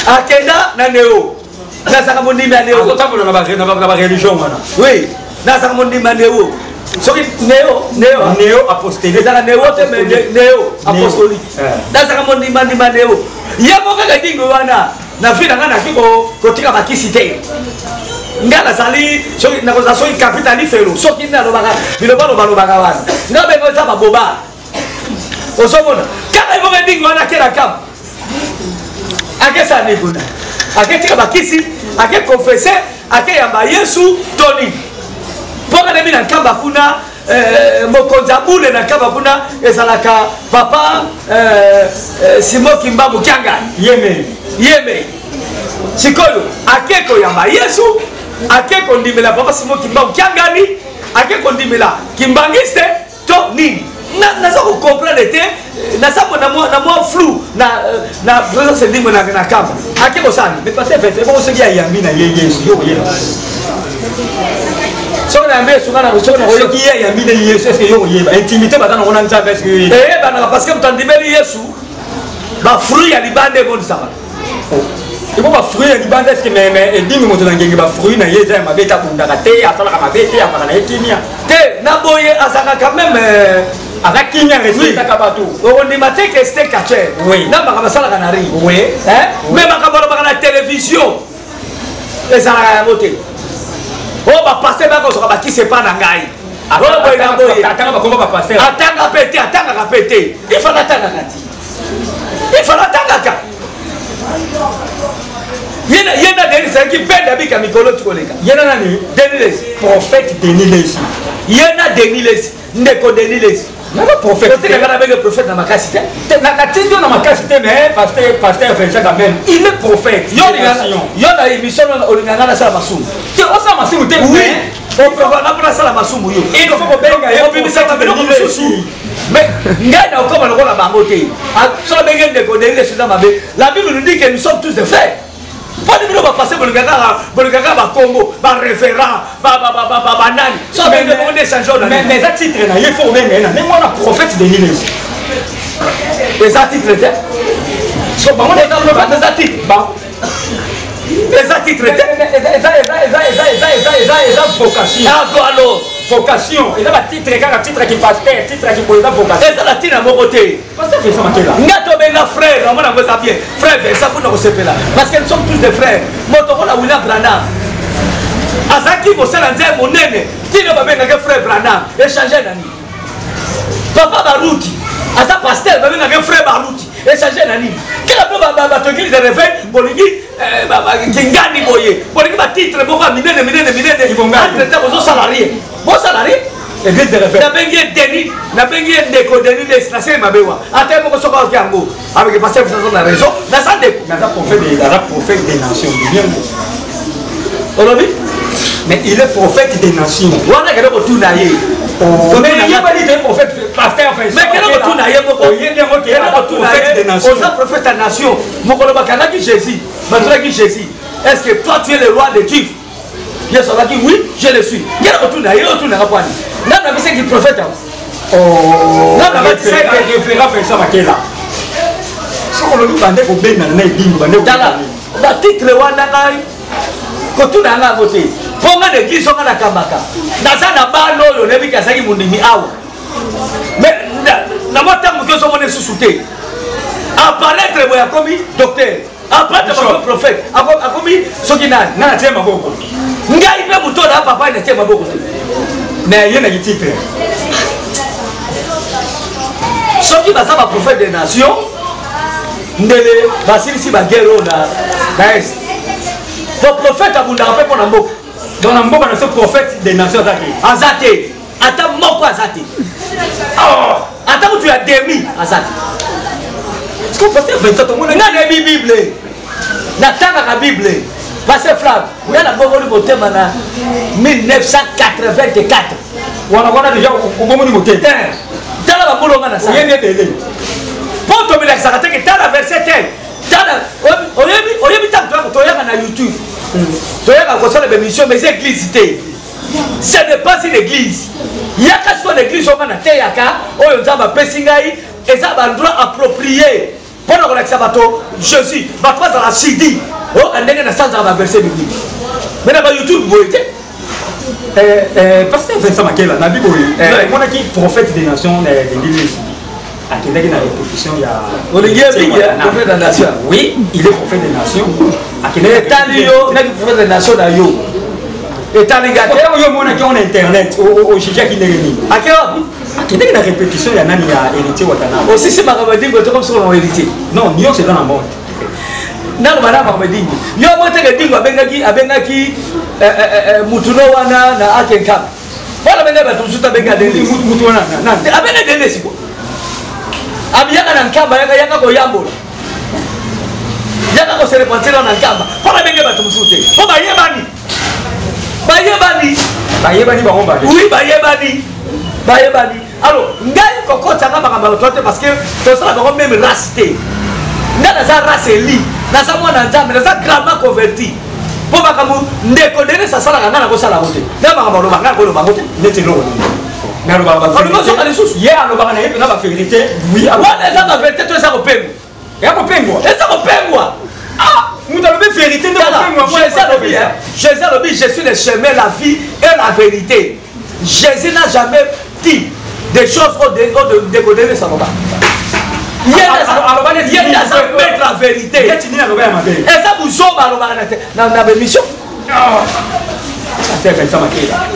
akenda na neo nazalaka mondimi ya neo azotambola na bareligion wana oui nazalaka mondimi ya neo soki neo neo neo apostolique ezalaka neo te mais neo apostolique eh. nazalaka mondima ndima neo ye moko kaka edingwe wana Na vie na ngai naki kotika bakisi te. Ngai nazali soki nakozala soki kapita lifelo soki nde alobaka biloba lobalobaka wana ngai bengo eza baboba ozomona kaka ebongo edingi wana akela kama akesala nini kuna aketika bakisi ake confesse akeyamba yesu to nini mpo nga nayebi na nkamba kuna eh, mokonzi ya bule na nkamba kuna ezalaka papa eh, eh, simo kimbangu kiangani yemei yemei sikoyo ake koyamba yesu ake kondimela papa simo kimbangu kiangani ake kondimela kimbangiste to nini naza kocomprendre te naza na mwa flou na présence ndingo na kamba ake kosala mais pasteur Vincent ebongo soki ayambi na ye yesu yo koyeba soki nayambi yesu nga soki ye ayambi na yesu est ce que yo koyeba intimité baza nango na nzambe est ce que eyebanaka parce que moto andimeli yesu bafruit ya libanda emonisaka ebo bafruit ya libanda eske meme edingi moto na ngenge bafruit na ye eza ya mabe te abundaka te asalaka mabe te afaka na ye kimia te na boye azalaka quand même euh, aza kimia respectaka bato okondima te ke ste catcher oui. na makambo asalaka na ring oui. mais makambo alobaka na télévision ezalaka yango te oyo bapaster bakozwaka bakisi epa na ngai oyo boye na boye atanga bakomba bapaster atanga mpe te atangaka mpe te ifala atangaka ti ifala atangaka ye na denis ayaki bende abika mikolo ti koleka ye na nani denis lesi prophète denis lesi ye na denis lesi ndeko denis lesi naza prophète otikaka na benge prophète na makasi te natindi yo na makasi te mais pasteur pasteur Vincent quand même il est prophète yo yo na émission olinga nga nasala masumu te osala masumu te oui oprofana mpo nasala masumu yo il faut kobenga ye obimisaka biloko mosusu mais ngai nakokoma lokola bango te ah, soki abenge ndeko denis lesi eza mabe la bible nous dit que nous sommes tous des frères mpo ni bino bapase bolingaka bakongo baréférent banani soki abenge bango nde échange oyo mais eza titre na ye fo kobenga ye na ndenge wana prophète denis lesi eza titre te so bango eza titre eza titre te eza vocation alo vocation eza batitre kaka titre ki pasteur titre ki boye eza vocation eza na ntina moko te pasteur Vincent Makela nga tobenga frère namona yango eza bien frère Vincent kuna kosepela parce que nous sommes tous des frères moto kola William Branham azalaki mosala nzambe monene ntina babengaki frère Branham échange na nini papa Baruti aza pasteur babengaki frère Baruti echange na nini kaka mpo bato eglise de réveil bolingi eh, kingani boye bolingi batitre moko ya minene minene minene entre temps bozosala rien bosala rien église de réveil nabengi ye denis nabengi ye ndeko denis les nasali mabe wa ata ye moko soki aoki yango abeke pasteur biso aza na raison naza ndeko naza prophète naza prophète des nations bien olobi mais il est prophète des nations wana kende kotuna ye oyebani te prophète pasteur mais kende kotuna ye moko oyebi yango te kende kotuna ye oza prophète ya nation mokolo bakangaki jésus batunaki jésus est ce que toi tu es le roi des juifs yesu alaki oui je le suis kende kotuna ye otunaka pwani ngai nabisaki prophète yango oh, ngai nabatisaki référent Vincent Makela soki olobi bande kobengana na edingo bande tala batitre wana ngai kotuna yanga yango te mpo nga na eglise onga nakambaka naza na bana oyo nayebi ke azalaki mondimi awa mais na mwa ntango moke ozomona lisusu te apparaître boye akomi docteur apparaître bakomi prophète akomi soki nani nani atie maboko ngai mpe moto oyo na papa natie maboko te mais ye na kititre soki baza baprophète de nation ndele basilisi baguerre oyo na est po prophète abundaka mpe mpo na mboka donc na mboka na biso prophète des nations aza te aza te ata moko aza te oh, ata kutu ya demi aza te nga nayebi bible natangaka bible pasteur flav nga nabongoli motema na 1984 wana wana deja obongoli motema tala bambula nga na oyebi ebele mpo tobilakisaka te ke tala verset tel tala oyebi oyebi ntango toyaka na youtube toyaka kosala baémission mais eza église te ce n'est pas une église yaka sikoyo na église oyo nga nateyaka oyo nzambe apesi ngai eza baendroit approprié mpo na kolakisa bato jésus bato bazala sidi oyoka ndenge nasanzaka baverset biblique mais na bayoutube boye te eh, eh, pasteur Vincent Makela na biboye eh, omonaki prophète des nations de ndenge Akendaki na répétition ya Olingi ye mingi, prophète de nation. Oui, il est prophète de nation. Akendaki Etali yo naki prophète de nation na yo, etali nga te. Oyo omonaki yango na internet, ojugeaki ndenge nini? Ake wapi? Akendaki na répétition ya nani? Ya Héritier Watanabe. Osisi makambo edingo te, comme soki na Héritier. Non, nyonso eza na monde. Naloba na makambo edingo, yo mo teke edingo abengaki mutu no wana na akenkaka wana, abengaki bato mosusu, abengi adelesi. Mutu wana nani? Abengi adelesi ko abiyaka na Nkamba, yaka, yaka koyambola, yaka kose repentir na Nkamba, mpo babenge bato mosusu te, mpo bayebani, bayebani. Bayebani bango bale. Oui, bayebani, bayebani. Alors ngai kokotanga makambo ya bato te, parce que tosala bango même race te. Ngai naza race eli, naza mwana Nzambe, naza grandement converti. Mpo makambo ndeko Denis asalaka, ngai nakosala yango te. Ngai makambo aloba, ngai nakoloba yango te. Neti eloko nini? Nalobaka. Olingi ozoka lisusu? Ye alobaka na ye mpena bavérité, oui. Wana eza bavérité to eza kopengwa? Ya kopengwa. Eza kopengwa. Ah, moto alobi vérité nde kopengwa? Jésus alobi, hein? Jésus alobi: «Je suis le chemin, la vie et la vérité.» Jésus n'a jamais dit des choses au ndeko Denis aloba. Ye nde aza maître la vérité. Neti nini aloba ya mabe? Eza buzoba alobaka na bémission. Pasteur Vincent Makela,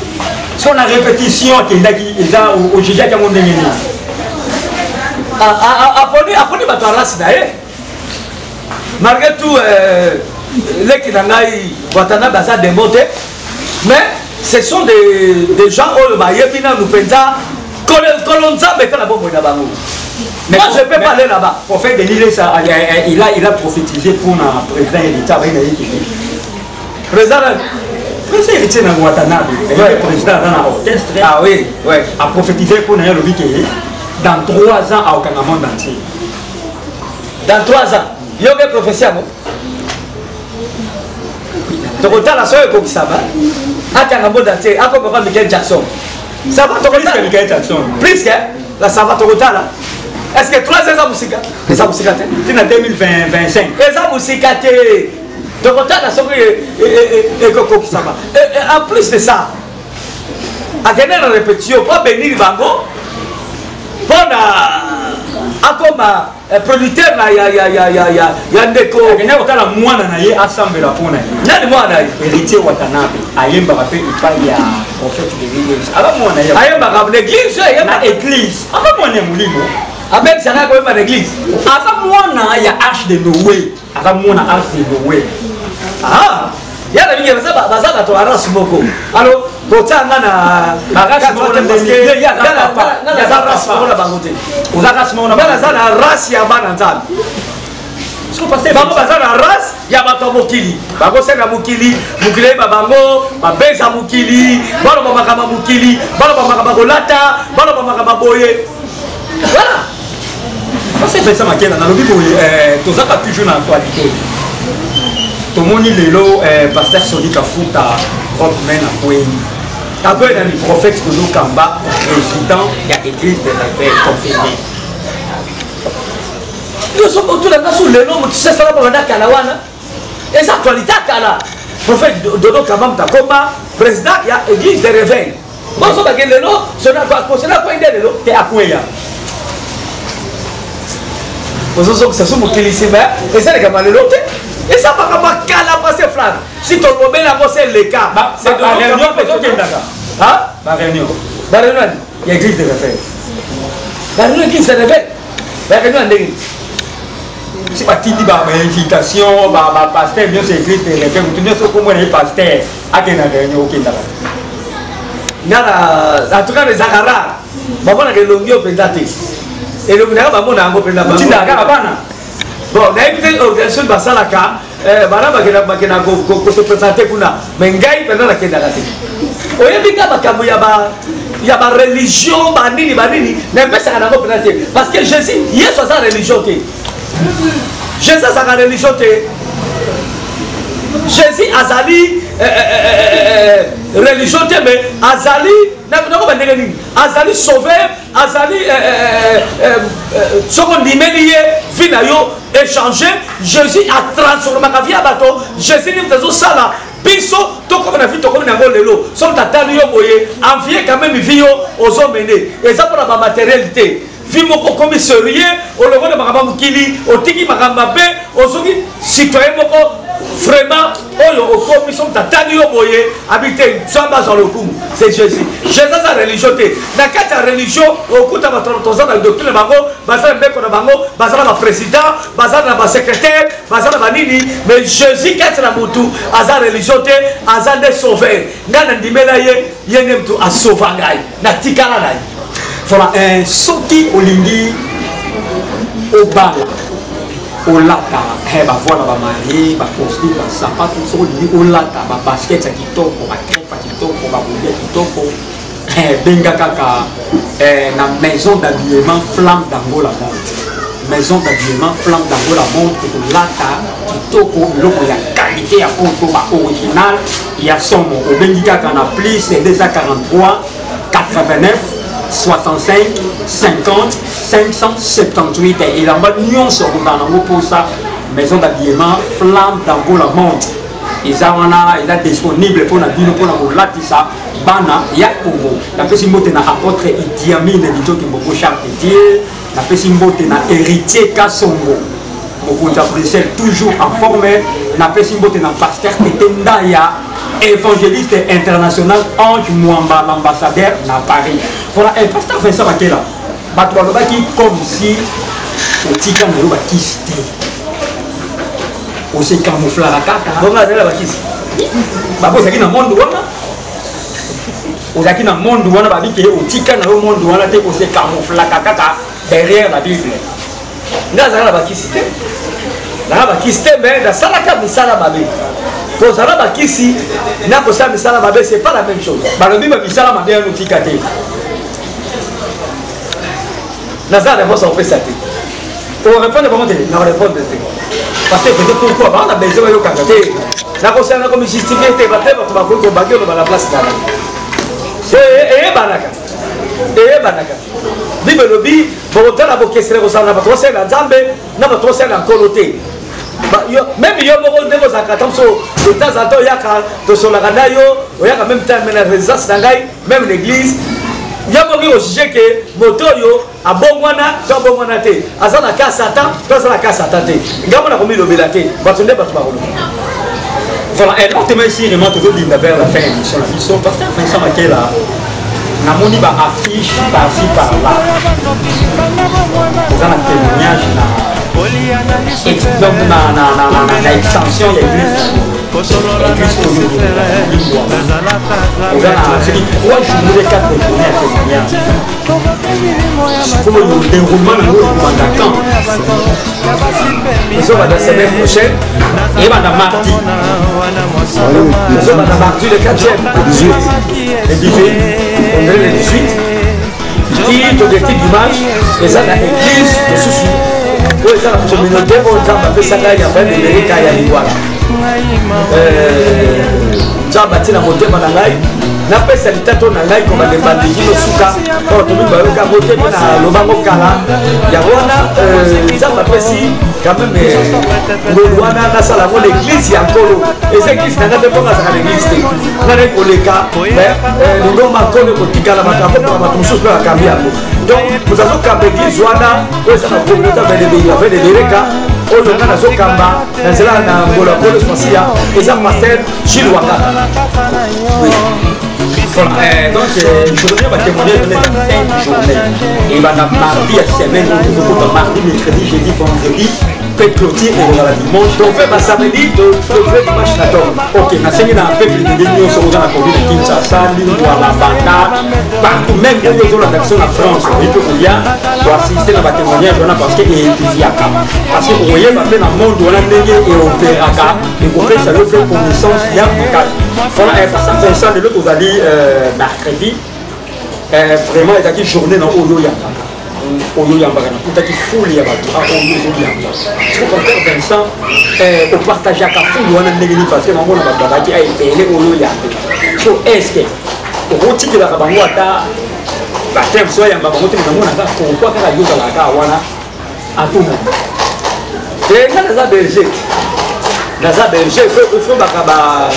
so na répétition akendaki, eza ojugeaki yango ndenge nini? Aponi bato ya race na ye. Malgré tout, leki na ngai Watanabe aza démon te, mais ce sont des gens oyo bayebi nanu mpenza kolo Nzambe te na bomoi na bango. Moi, je peux pas aller là-bas. Prophète Denis Lessa, il a prophétisé pour na président Héritier, abayi na ye kende. Président? Président Héritier na Watanabe, président aza na orchestre. Ah oui, ouais. Aprophétisé pour na ye, alobi ke dans 3 ans aokanga monde entier. Dans 3 ans, yoke prophétie yango, tokotala soki ekokisama. Akanga monde entier, akopapa Michael Jackson, ça va, tokotala. Michael Jackson. Plus que la, ça va, tokotala. Est ce que 3 ans eza mosika? Eza mosika te. Tina 2025. Eza mosika te, tokotala soki ekokokisama. En plus de ça, akende na répétition mpo abenir bango, mpo na akoma producteur na ya ndeko. Akende kotala mwana na ye, asambela mpo na ye. Nani mwana na ye? Héritier Watanabe ayembaka mpe epai ya prophète Denis Lessie, aza mwana ye. Ayembaka na église? Na église, aza mwana ya molimo. Abebisaka koyemba na église? Aza mwana ya arche de Noé, aza mwana arche de Noé. Ah, ya na mingi baza bato ya race moko. Alors kotia nga na race moko na nga naza race moko na bango te. Oza race moko na Nga naza na race ya bana Nzambe, bango baza na race ya bato ya mokili. Bakosenga mokili, mokili eyeba bango, babeza mokili, baloba makambo ya mokili, baloba makambo ya kolata, baloba makambo ya boye, voilà. Pasteur Vincent Makela, nalobi boye, tozaka toujours na actualité. Tomoni lelo pasteur Soni Kafuta Rockman akwei. Akwei nani? Prophète Dodo Kamba, président ya église de réveil confirmé. Nyonso otuna nga so lelo, moto sesala babanda kala wana, eza actualité ya kala. Prophète Dodo Kamba moto akoma président ya église de réveil, bozobake lelo kosela akwei nde lelo? Te, akweya. Ozozongisa so mokili nsima, esalekama lelo te, eza makambo ya kala. Pasteur Frank, si tolobeli yango, se eleka. Baréunion mpe tokendaka, baréunion. Baréunion? Ya église de réveil. Baréunion église de réveil, baréunion ya ndenge? Si batindi bainvitation, bapasteur nyonso église de réveil, motu nyonso okomona ye pasteur akende na réunion, okendaka? Nga na, en tout cas, ezalaka rare. Bamonaka elongi oyo mpenza te, elongi nanga bamona yango mpenza. Otindaka kaka bana? Bon, nayebi te organisation basalaka, bana bakenda kose présenter kuna, mais ngai mpenza nakendaka te. Oyebi nga makambo ya bareligion, banini banini, napesaka nango mpenza te, parce que Jésus, Yesu aza religion te. Jésus azalaka religion te. Jésus azali religion te, mais azali, nakoba ndenge nini, azali sauveur, azali, soki ondimeli ye, vie na yo échange. Jésus atransformaka vie ya bato. Jésus nini azosala biso tokomi na vie, tokomi na yango lelo. Soki tatali yo boye, envie quand même vie yo ozomene, eza mpona bamatériel te. Vie moko okomi sérieux, olongo na makambo ya mokili, otiki makambo mabe, ozoki citoyen moko vraiment oyo okomi so moto atali yo boye abi te nzambe azwa lokumu. C'est Jésus. Jésus aza religion te. Na kati ya religion okuta bato toza na doctrine na bango, baza na mbeko na bango, baza na baprésident, baza na basecrétaire, baza na banini, mais Jésus kati na motu aza religion te, aza nde sauveur. Ngai nandimela ye, ye nde motu asauva ngai, natikala na ye. Voilà, eh, soki olingi obala olata eh, bavoile bamarie bacostume basapatu, soki olingi olata babasket ya kitoko, bacrepe ya kitoko, babobi ya kitoko, eh, benga kaka eh, na maison d'habillement Flamme d'Angola Monte. Maison d'habillement Flamme d'Angola Monte, ekolata kitoko, biloko ya qualité ya poto, ba original ya somo. Obengi kaka na plus 243 89 65 50 578. Elamba nyonso okozala nango mposa, maison d'habillement Flamme d'Angola Monte eza wana, eza disponible mpona bino, mpona kolatisa bana ya Congo. Napesi mbote na apôtre Idiamine Dinjoki Mbongo Charles de Dieu, napesi mbote na Héritier Kasongo, mokonzi ya Bruxelles, toujours en forme. Napesi mbote na pasteur Tete Ndaya, évangéliste international, Ange Mwamba, l'ambassadeur na Paris. Voilà, eh, pasteur Vincent Bakela, bato balobaki comme si otika na yo bakisi te, ose camouflaka kaka. Bongo azala bakisi. Babo ozalaki na monde wana, ozalaki na monde wana, babi ke otika na yo monde wana te, ose camouflaka kaka derrière la Bible. Nga azalaka na bakisi te, nanga bakisi te, mais nasalaka misala mabe. Kozala bakisi na kosala misala mabe, c'est pas la même chose. Balobi ba misala mabe yano otika te. Naza na réponse akopesa te. Orépondre bango te? Na répondre te. Parce que peut-être pourquoi baa na besoin bayokaka te. Nakosala nakomijustifie te, bate bato bakoki kobaki oloba na place na ngai. Eyebanaka, eyebanaka. Bible elobi bokotala bokesene kozala na bato basalela Nzambe na bato basalela Nkolo te. Même yo moko ndenge ozalaka, ta moso de temps en temps oyaka, tosolaka na yo, oyaka même temps na résidence na ngai, même l'église. Yo moko ojuge ke moto oyo abongwana to abongwana te, aza na ka Satan to aza na ka Satan te. Ngai mona komilobela te, bato nde bato bakoloba. Voilà, et lentement ici, vraiment, toujours dit vers la fin de l'émission, la mission, pasteur Vincent Makela, namoni ba affiche par-ci par-là, oza na témoignage na donc na extension ya église, église oyo oza na soki 3 journée, 4 journée ya témoignage. Sikoyo déroulement nango ekobanda quand? Ezobanda semaine prochaine. Eyebanda mardi. Ezobanda mardi le 4e, le 18. Le 18, on dirait le 18 ti tokeki dimanche. Eza na église mosusu oyo eza na communauté oyo Nzambe apesaka ya Bademerika ya Lingwala. Nzambe atie na motema na ngai napesa litato na ngai kobanda ebandeki losuka oyo tomi bayoka yango te, mpe nalobango kala yango wana. Nzambe apesi quand même ngolu wana nasala yango na église ya Nkolo. Eza église na ngai te, mpo nazaka na église te. Nga naye koleka, lingomba Nkolo ekotikala, bato akopoka, bato mosusu mpe bakambi yango. Donc moto azokamba église wana oyo eza na communauté ya Vedebereka oyo nga nazokamba na nzela na ngolo ya Nkolo Masiya, eza pasteur Gilles Wangaka. Oui. Voilà, donc journée ba témoignage eza 5 journée. Ebanda mardi ya semaine oyo tozokota, mardi, mercredi, jeudi, vendredi, mpe clôture ekozala dimanche. Donc mpe basamedi, tofe dimanche na ntongo. Ok, nasengi na peuple de nyonso oza na commune ya Kinshasa, Lingwala, Banda, partout, même oyo ozolanda biso na France, oyi mpe koya koassiste na batémoignage wana, parce que eedifiaka, parce que okoyeba mpe na monde wana ndenge eopéraka, ekopesa yo mpe connaissance ya makasi. Voilà, pasteur Vincent, lelo tozali mercredi. Vraiment ezalaki journée na oyo oyambaka, oyo oyambaka, nakutaki foule ya bato oyo ozoyamba. Siko pasteur Vincent, opartageaka foule wana ndenge nini? Parce que namona bato bazalaki ebele oyo oyambe. So est ce que okotikelaka bango ata pasteur mosu ayamba bango te? Namonaka pourquoi kaka yo ozalaka kaka wana atuna. Te, nga naza berger, naza berger, il faut baka ba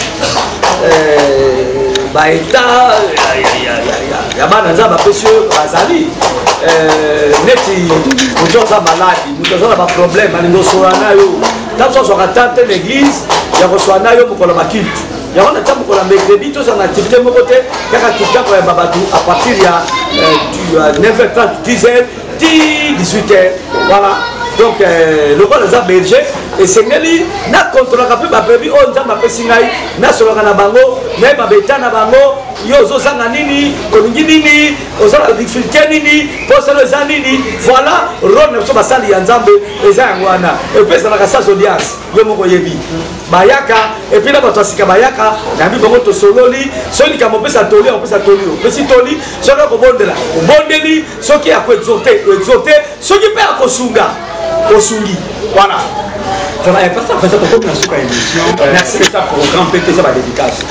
Baétat ya bana Nzambe apesi oyo bazali neti moto aza maladi, moto aza na baproblème, alingi osola na yo, ntango so azwaka ta te na église ya kosola na yo. Mokolo baculte yango na tia mokolo ya mercredi, tozala na activité moko te, kaka activité koyamba bato à partir ya 9h30, 10h ti 18h. Voilà, donc lokola eza berger, esengeli nakontrolaka mpe babrebis oyo Nzambe apesi ngai, nasolaka na bango, nayeba beta na bango: yo ozozanga nini, olingi nini, oza na difficulté nini, mposano eza nini. Voilà, rôle na biso basali ya Nzambe eza yango wana. Et puis ezalaka sans audience, yo moko oyebi, bayaka, et puis na bato ya sika bayaka, nayambi bango, tosololi. Soki likambo opesa toli, opesa toli, opesi toli. Soki akobondela, obondeli. Soki akoexhorte, oexhorte. Soki mpe akosunga, osungi. Voilà. Voilà, pasteur Vincent, tokomi na suka émission. Merci. Pesa programme mpe pesa badédicace.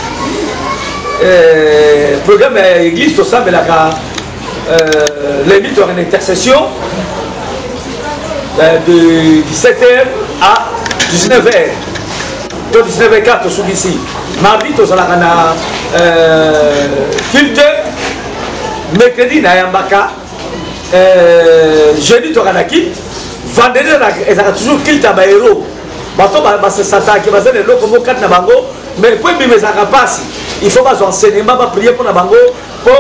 Programme ya église, tosambelaka lundi, tozalaka na intercession de 17h à 19h to 19h4, tosukisi. Mardi tozalaka na culte, mercredi nayambaka, jeudi tozalaka na culte, vendredi ezalaka toujours culte ya bahéros, bato basesataki baza na eloko moko kati na bango, mais po ebima ezalaka mpasi, il faut bazwa enseignement, baprier mpo na bango mpo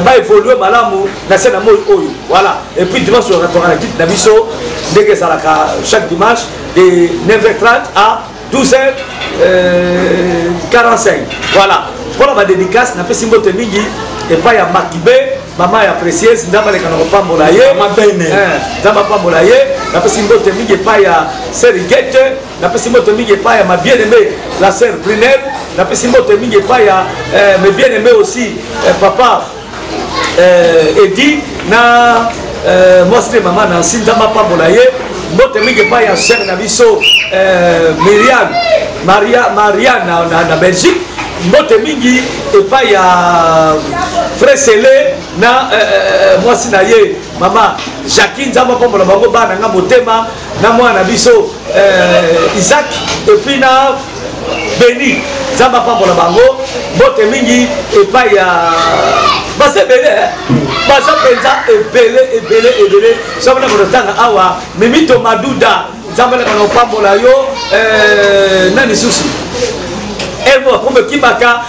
baévolue malamu na se na moi oyo. Voilà, et puis dimanche tozalaka na culte na biso ndenge ezalaka chaque dimanche de 9h30 à 12h45. Voilà, mpona badédicace, napesi mbote mingi epai ya Makibe, mama ya Précieuse, Nzambe aleka na kopambola ye. Nzambe apambola ye. Napesi mbote mingi epai ya sœur Igete, napesi mbote mingi epai ya ma bien aimé la sœur Brunel, napesi mbote mingi epai ya mes bien aimé aussi papa Edi na mwasi nde mama Nansi, Nzambe apambola ye. Mbote mingi epai ya sœur na biso Miriam, Maria, Maria na Belgique. Mbote mingi epai ya frère Sele na mwasi na ye mama Jacqui, Nzambe apambola bango, bana nga motema, na mwana na biso Isaac et puis na Beni, Nzambe apambola bango. Mbote mingi epai ya baza ebele, baza mpenza ebele, ebele, ebele. Soki na kotanga awa, Mimito Maduda, Nzambe aleka na kopambola yo. Na lisusu elmo akombe kibaka,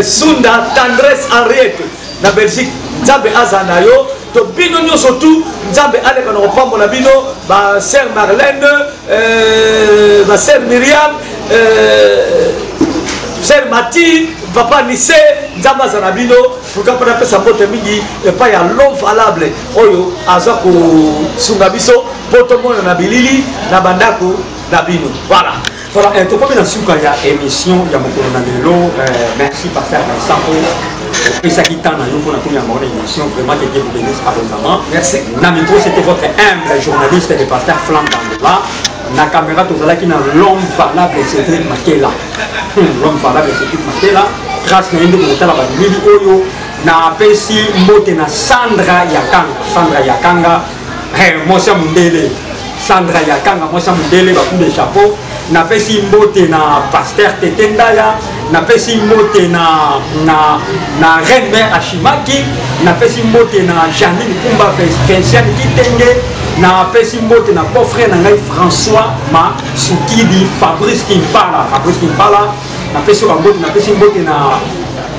Sunda Tendresse Henriette na Belgique, Nzambe aza na yo. To bino nyonso tu, Nzambe aleka na kopambola bino, basœur Marlène, basœur Miriam, sœur Mati, papa Nise, Nzambe aza na bino. Pourquoi mpo napesa mbote mingi epai ya l'homme valable oyo aza kosunga biso mpo tomona na bilili na bandako na bino. Voilà. Voilà, tokomi na suka ya émission ya mokolo na lelo. Merci pasteur Vincent po opesaki temps na yo mpona koyamba wana émission. Vraiment, que Dieu vous bénisse abondamment. Merci. Na micro, c'était votre humble journaliste, le pasteur Flamme d'Angola. Na caméra, tozalaki na l'homme valable Cédric Makela. L'homme valable Cédric Makela, grâce na ye nde bokotala bamilili oyo. Napesi mbote na Sandra Yakanga, Sandra Yakanga, mwasi ya mondele, Sandra Yakanga, mwasi ya mondele, bacoup de chapeau. Napesi mbote na pasteur Tete Ndaya, napesi mbote na reine mère Ashimaki, napesi mbote na Janine Kumba, Vinciane Kitenge, napesi mbote na beau frère na ngai François Masukidi, Fabrice Kimpala, Fabrice Kimpala, napesi yo bambote. Napesi mbote na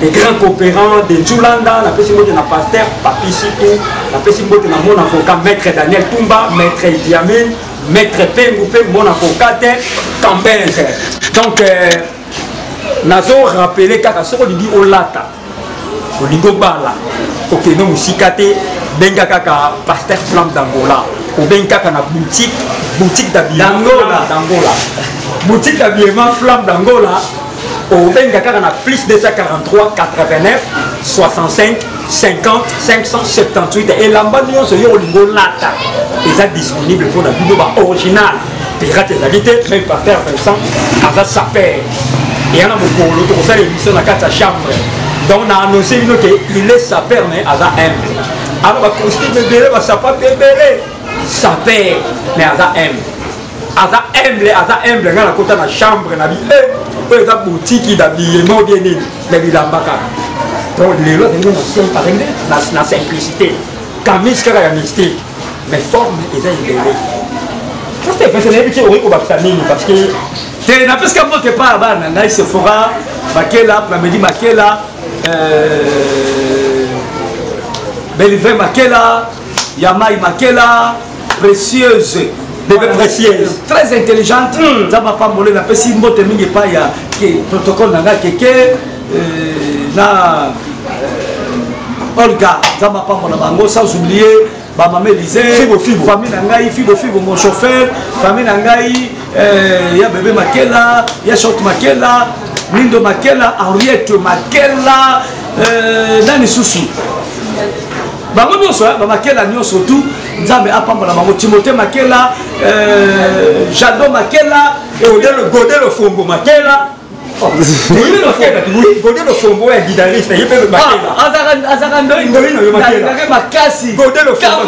les grands coopérants de Njulanda, napesi mbote na pasteur Papi Siku, napesi mbote na mon avocat maître Daniel Tumba, maître Idi Amin, maître Pengu mpe mon avocat te Cambenze. Donc nazo rappeler kaka, soki olingi olata, olingi obala, okende mosika te, benga kaka pasteur Flamme d'Angola, obengi kaka na boutique d'habillement d'Angola, boutique d'habillement Flamme d'Angola, obenga kaka na plus 243 89 65 50 578. Elamba nyonso yo olingi olata eza disponible mpona bino, baoriginal, pirate ezali te. Même pasteur Vincent aza sapeur, eya na mokolo tokosala émission na kati ya chambre. Donc na annonce bino ke il est sapeur, mais aza humble. Alors bacostume ebele, basapato ebele, sapeur mais aza humble. Aza humble, aza humble. Nga nakota na chambre na bi eh, oyo eza boutique d'habillement ou bien nini, mais bilamba kaka. Donc lelo azali na simple, azali na simplicité, kamis kaka ya mystique, mais forme eza ebele. Pasteur Vincent, nayebi te okoki kobakisa nini parce que te napesika mbote epai ya bana ngai Sephora Makela, Plamedi Makela, Belive Makela, Yamai Makela, Précieuse, bébé Précieuse très intelligente. Nzambe apambole. Napesi mbote mingi epai ya protocole na ngai Keke na Olga. Nzambe apambola bango, sans oublier bamama Élysée, Fibo, Fibo. Famille na ngai Fibo Fibo, mon chauffeur, famille na ngai ya bébé Makela, ya Short Makela, Mindo Makela, Henriette Makela, nani susu, bango nyonso, bamakela nyonso tu, Nzambe apambola bango. Timothée Makela, Jado Makela. Godelo Fombo Makela, Godelo Fombo ya guitariste, ye mpe Makela. Azalaka ndoi na yo Makela. Makasi. Godelo Fombo.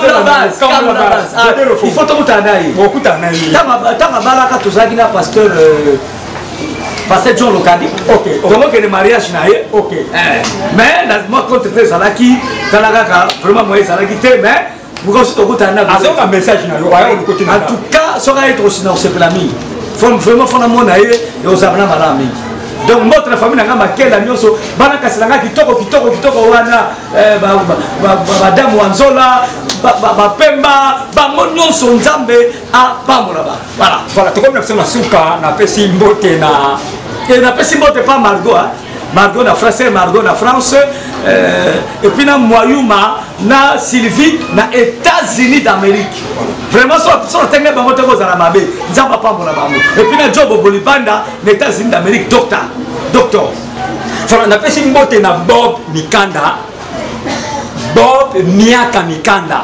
Il faut tokutana na ye. Okutana na ye. Ntango abalaka, tozalaki na pasteur John Lokadi. Tokokende mariage na ye. Mais mwa contre te ezalaki, tala kaka, vraiment moye ezalaki te, mais mokosi tokutana na azoka message na yo aya olukoti. En tout cas, soki aye, tokosina kosepela mingi. Vraiment, fona mona ye, ekozala na malamu mingi. Donc mbote na famille na ngai Makela nyonso, bana kasi na ngai kitoko kitoko kitoko wana, badamu wa nzola, bapemba, bango nyonso, Nzambe apambola ba voilà. Voilà, tokomi na biso na suka. Napesi mbote na E napesi mbote pa Margot, hein? Margot na France, Margot na France, et puis na Mwayuma na Sylvie na États-Unis d'Amérique. Vraiment, so otenge bango te, kozala mabe. Nzambe apambola bango. Et puis na Jobo Bolibanda na États-Unis d'Amérique, docteur, docteur. Voilà, napesi mbote na Bob Mikanda, Bob Miaka Mikanda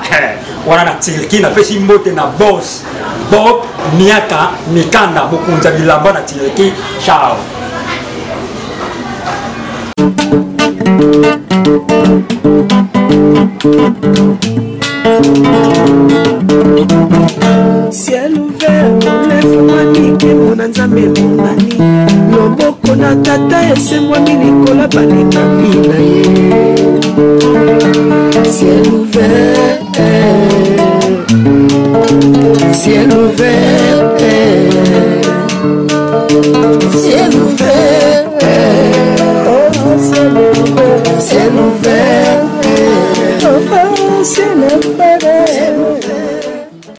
wana na Turquie. Napesi mbote na boss Bob Miaka Mikanda, mokonzi ya bilamba na Turquie. Ciao. Ciel ouvert efungwami, nkembo na Nzambe emonani, loboko na Tata esembwami likolo balingami na ye. Ciel ouvert, ciel ouvert.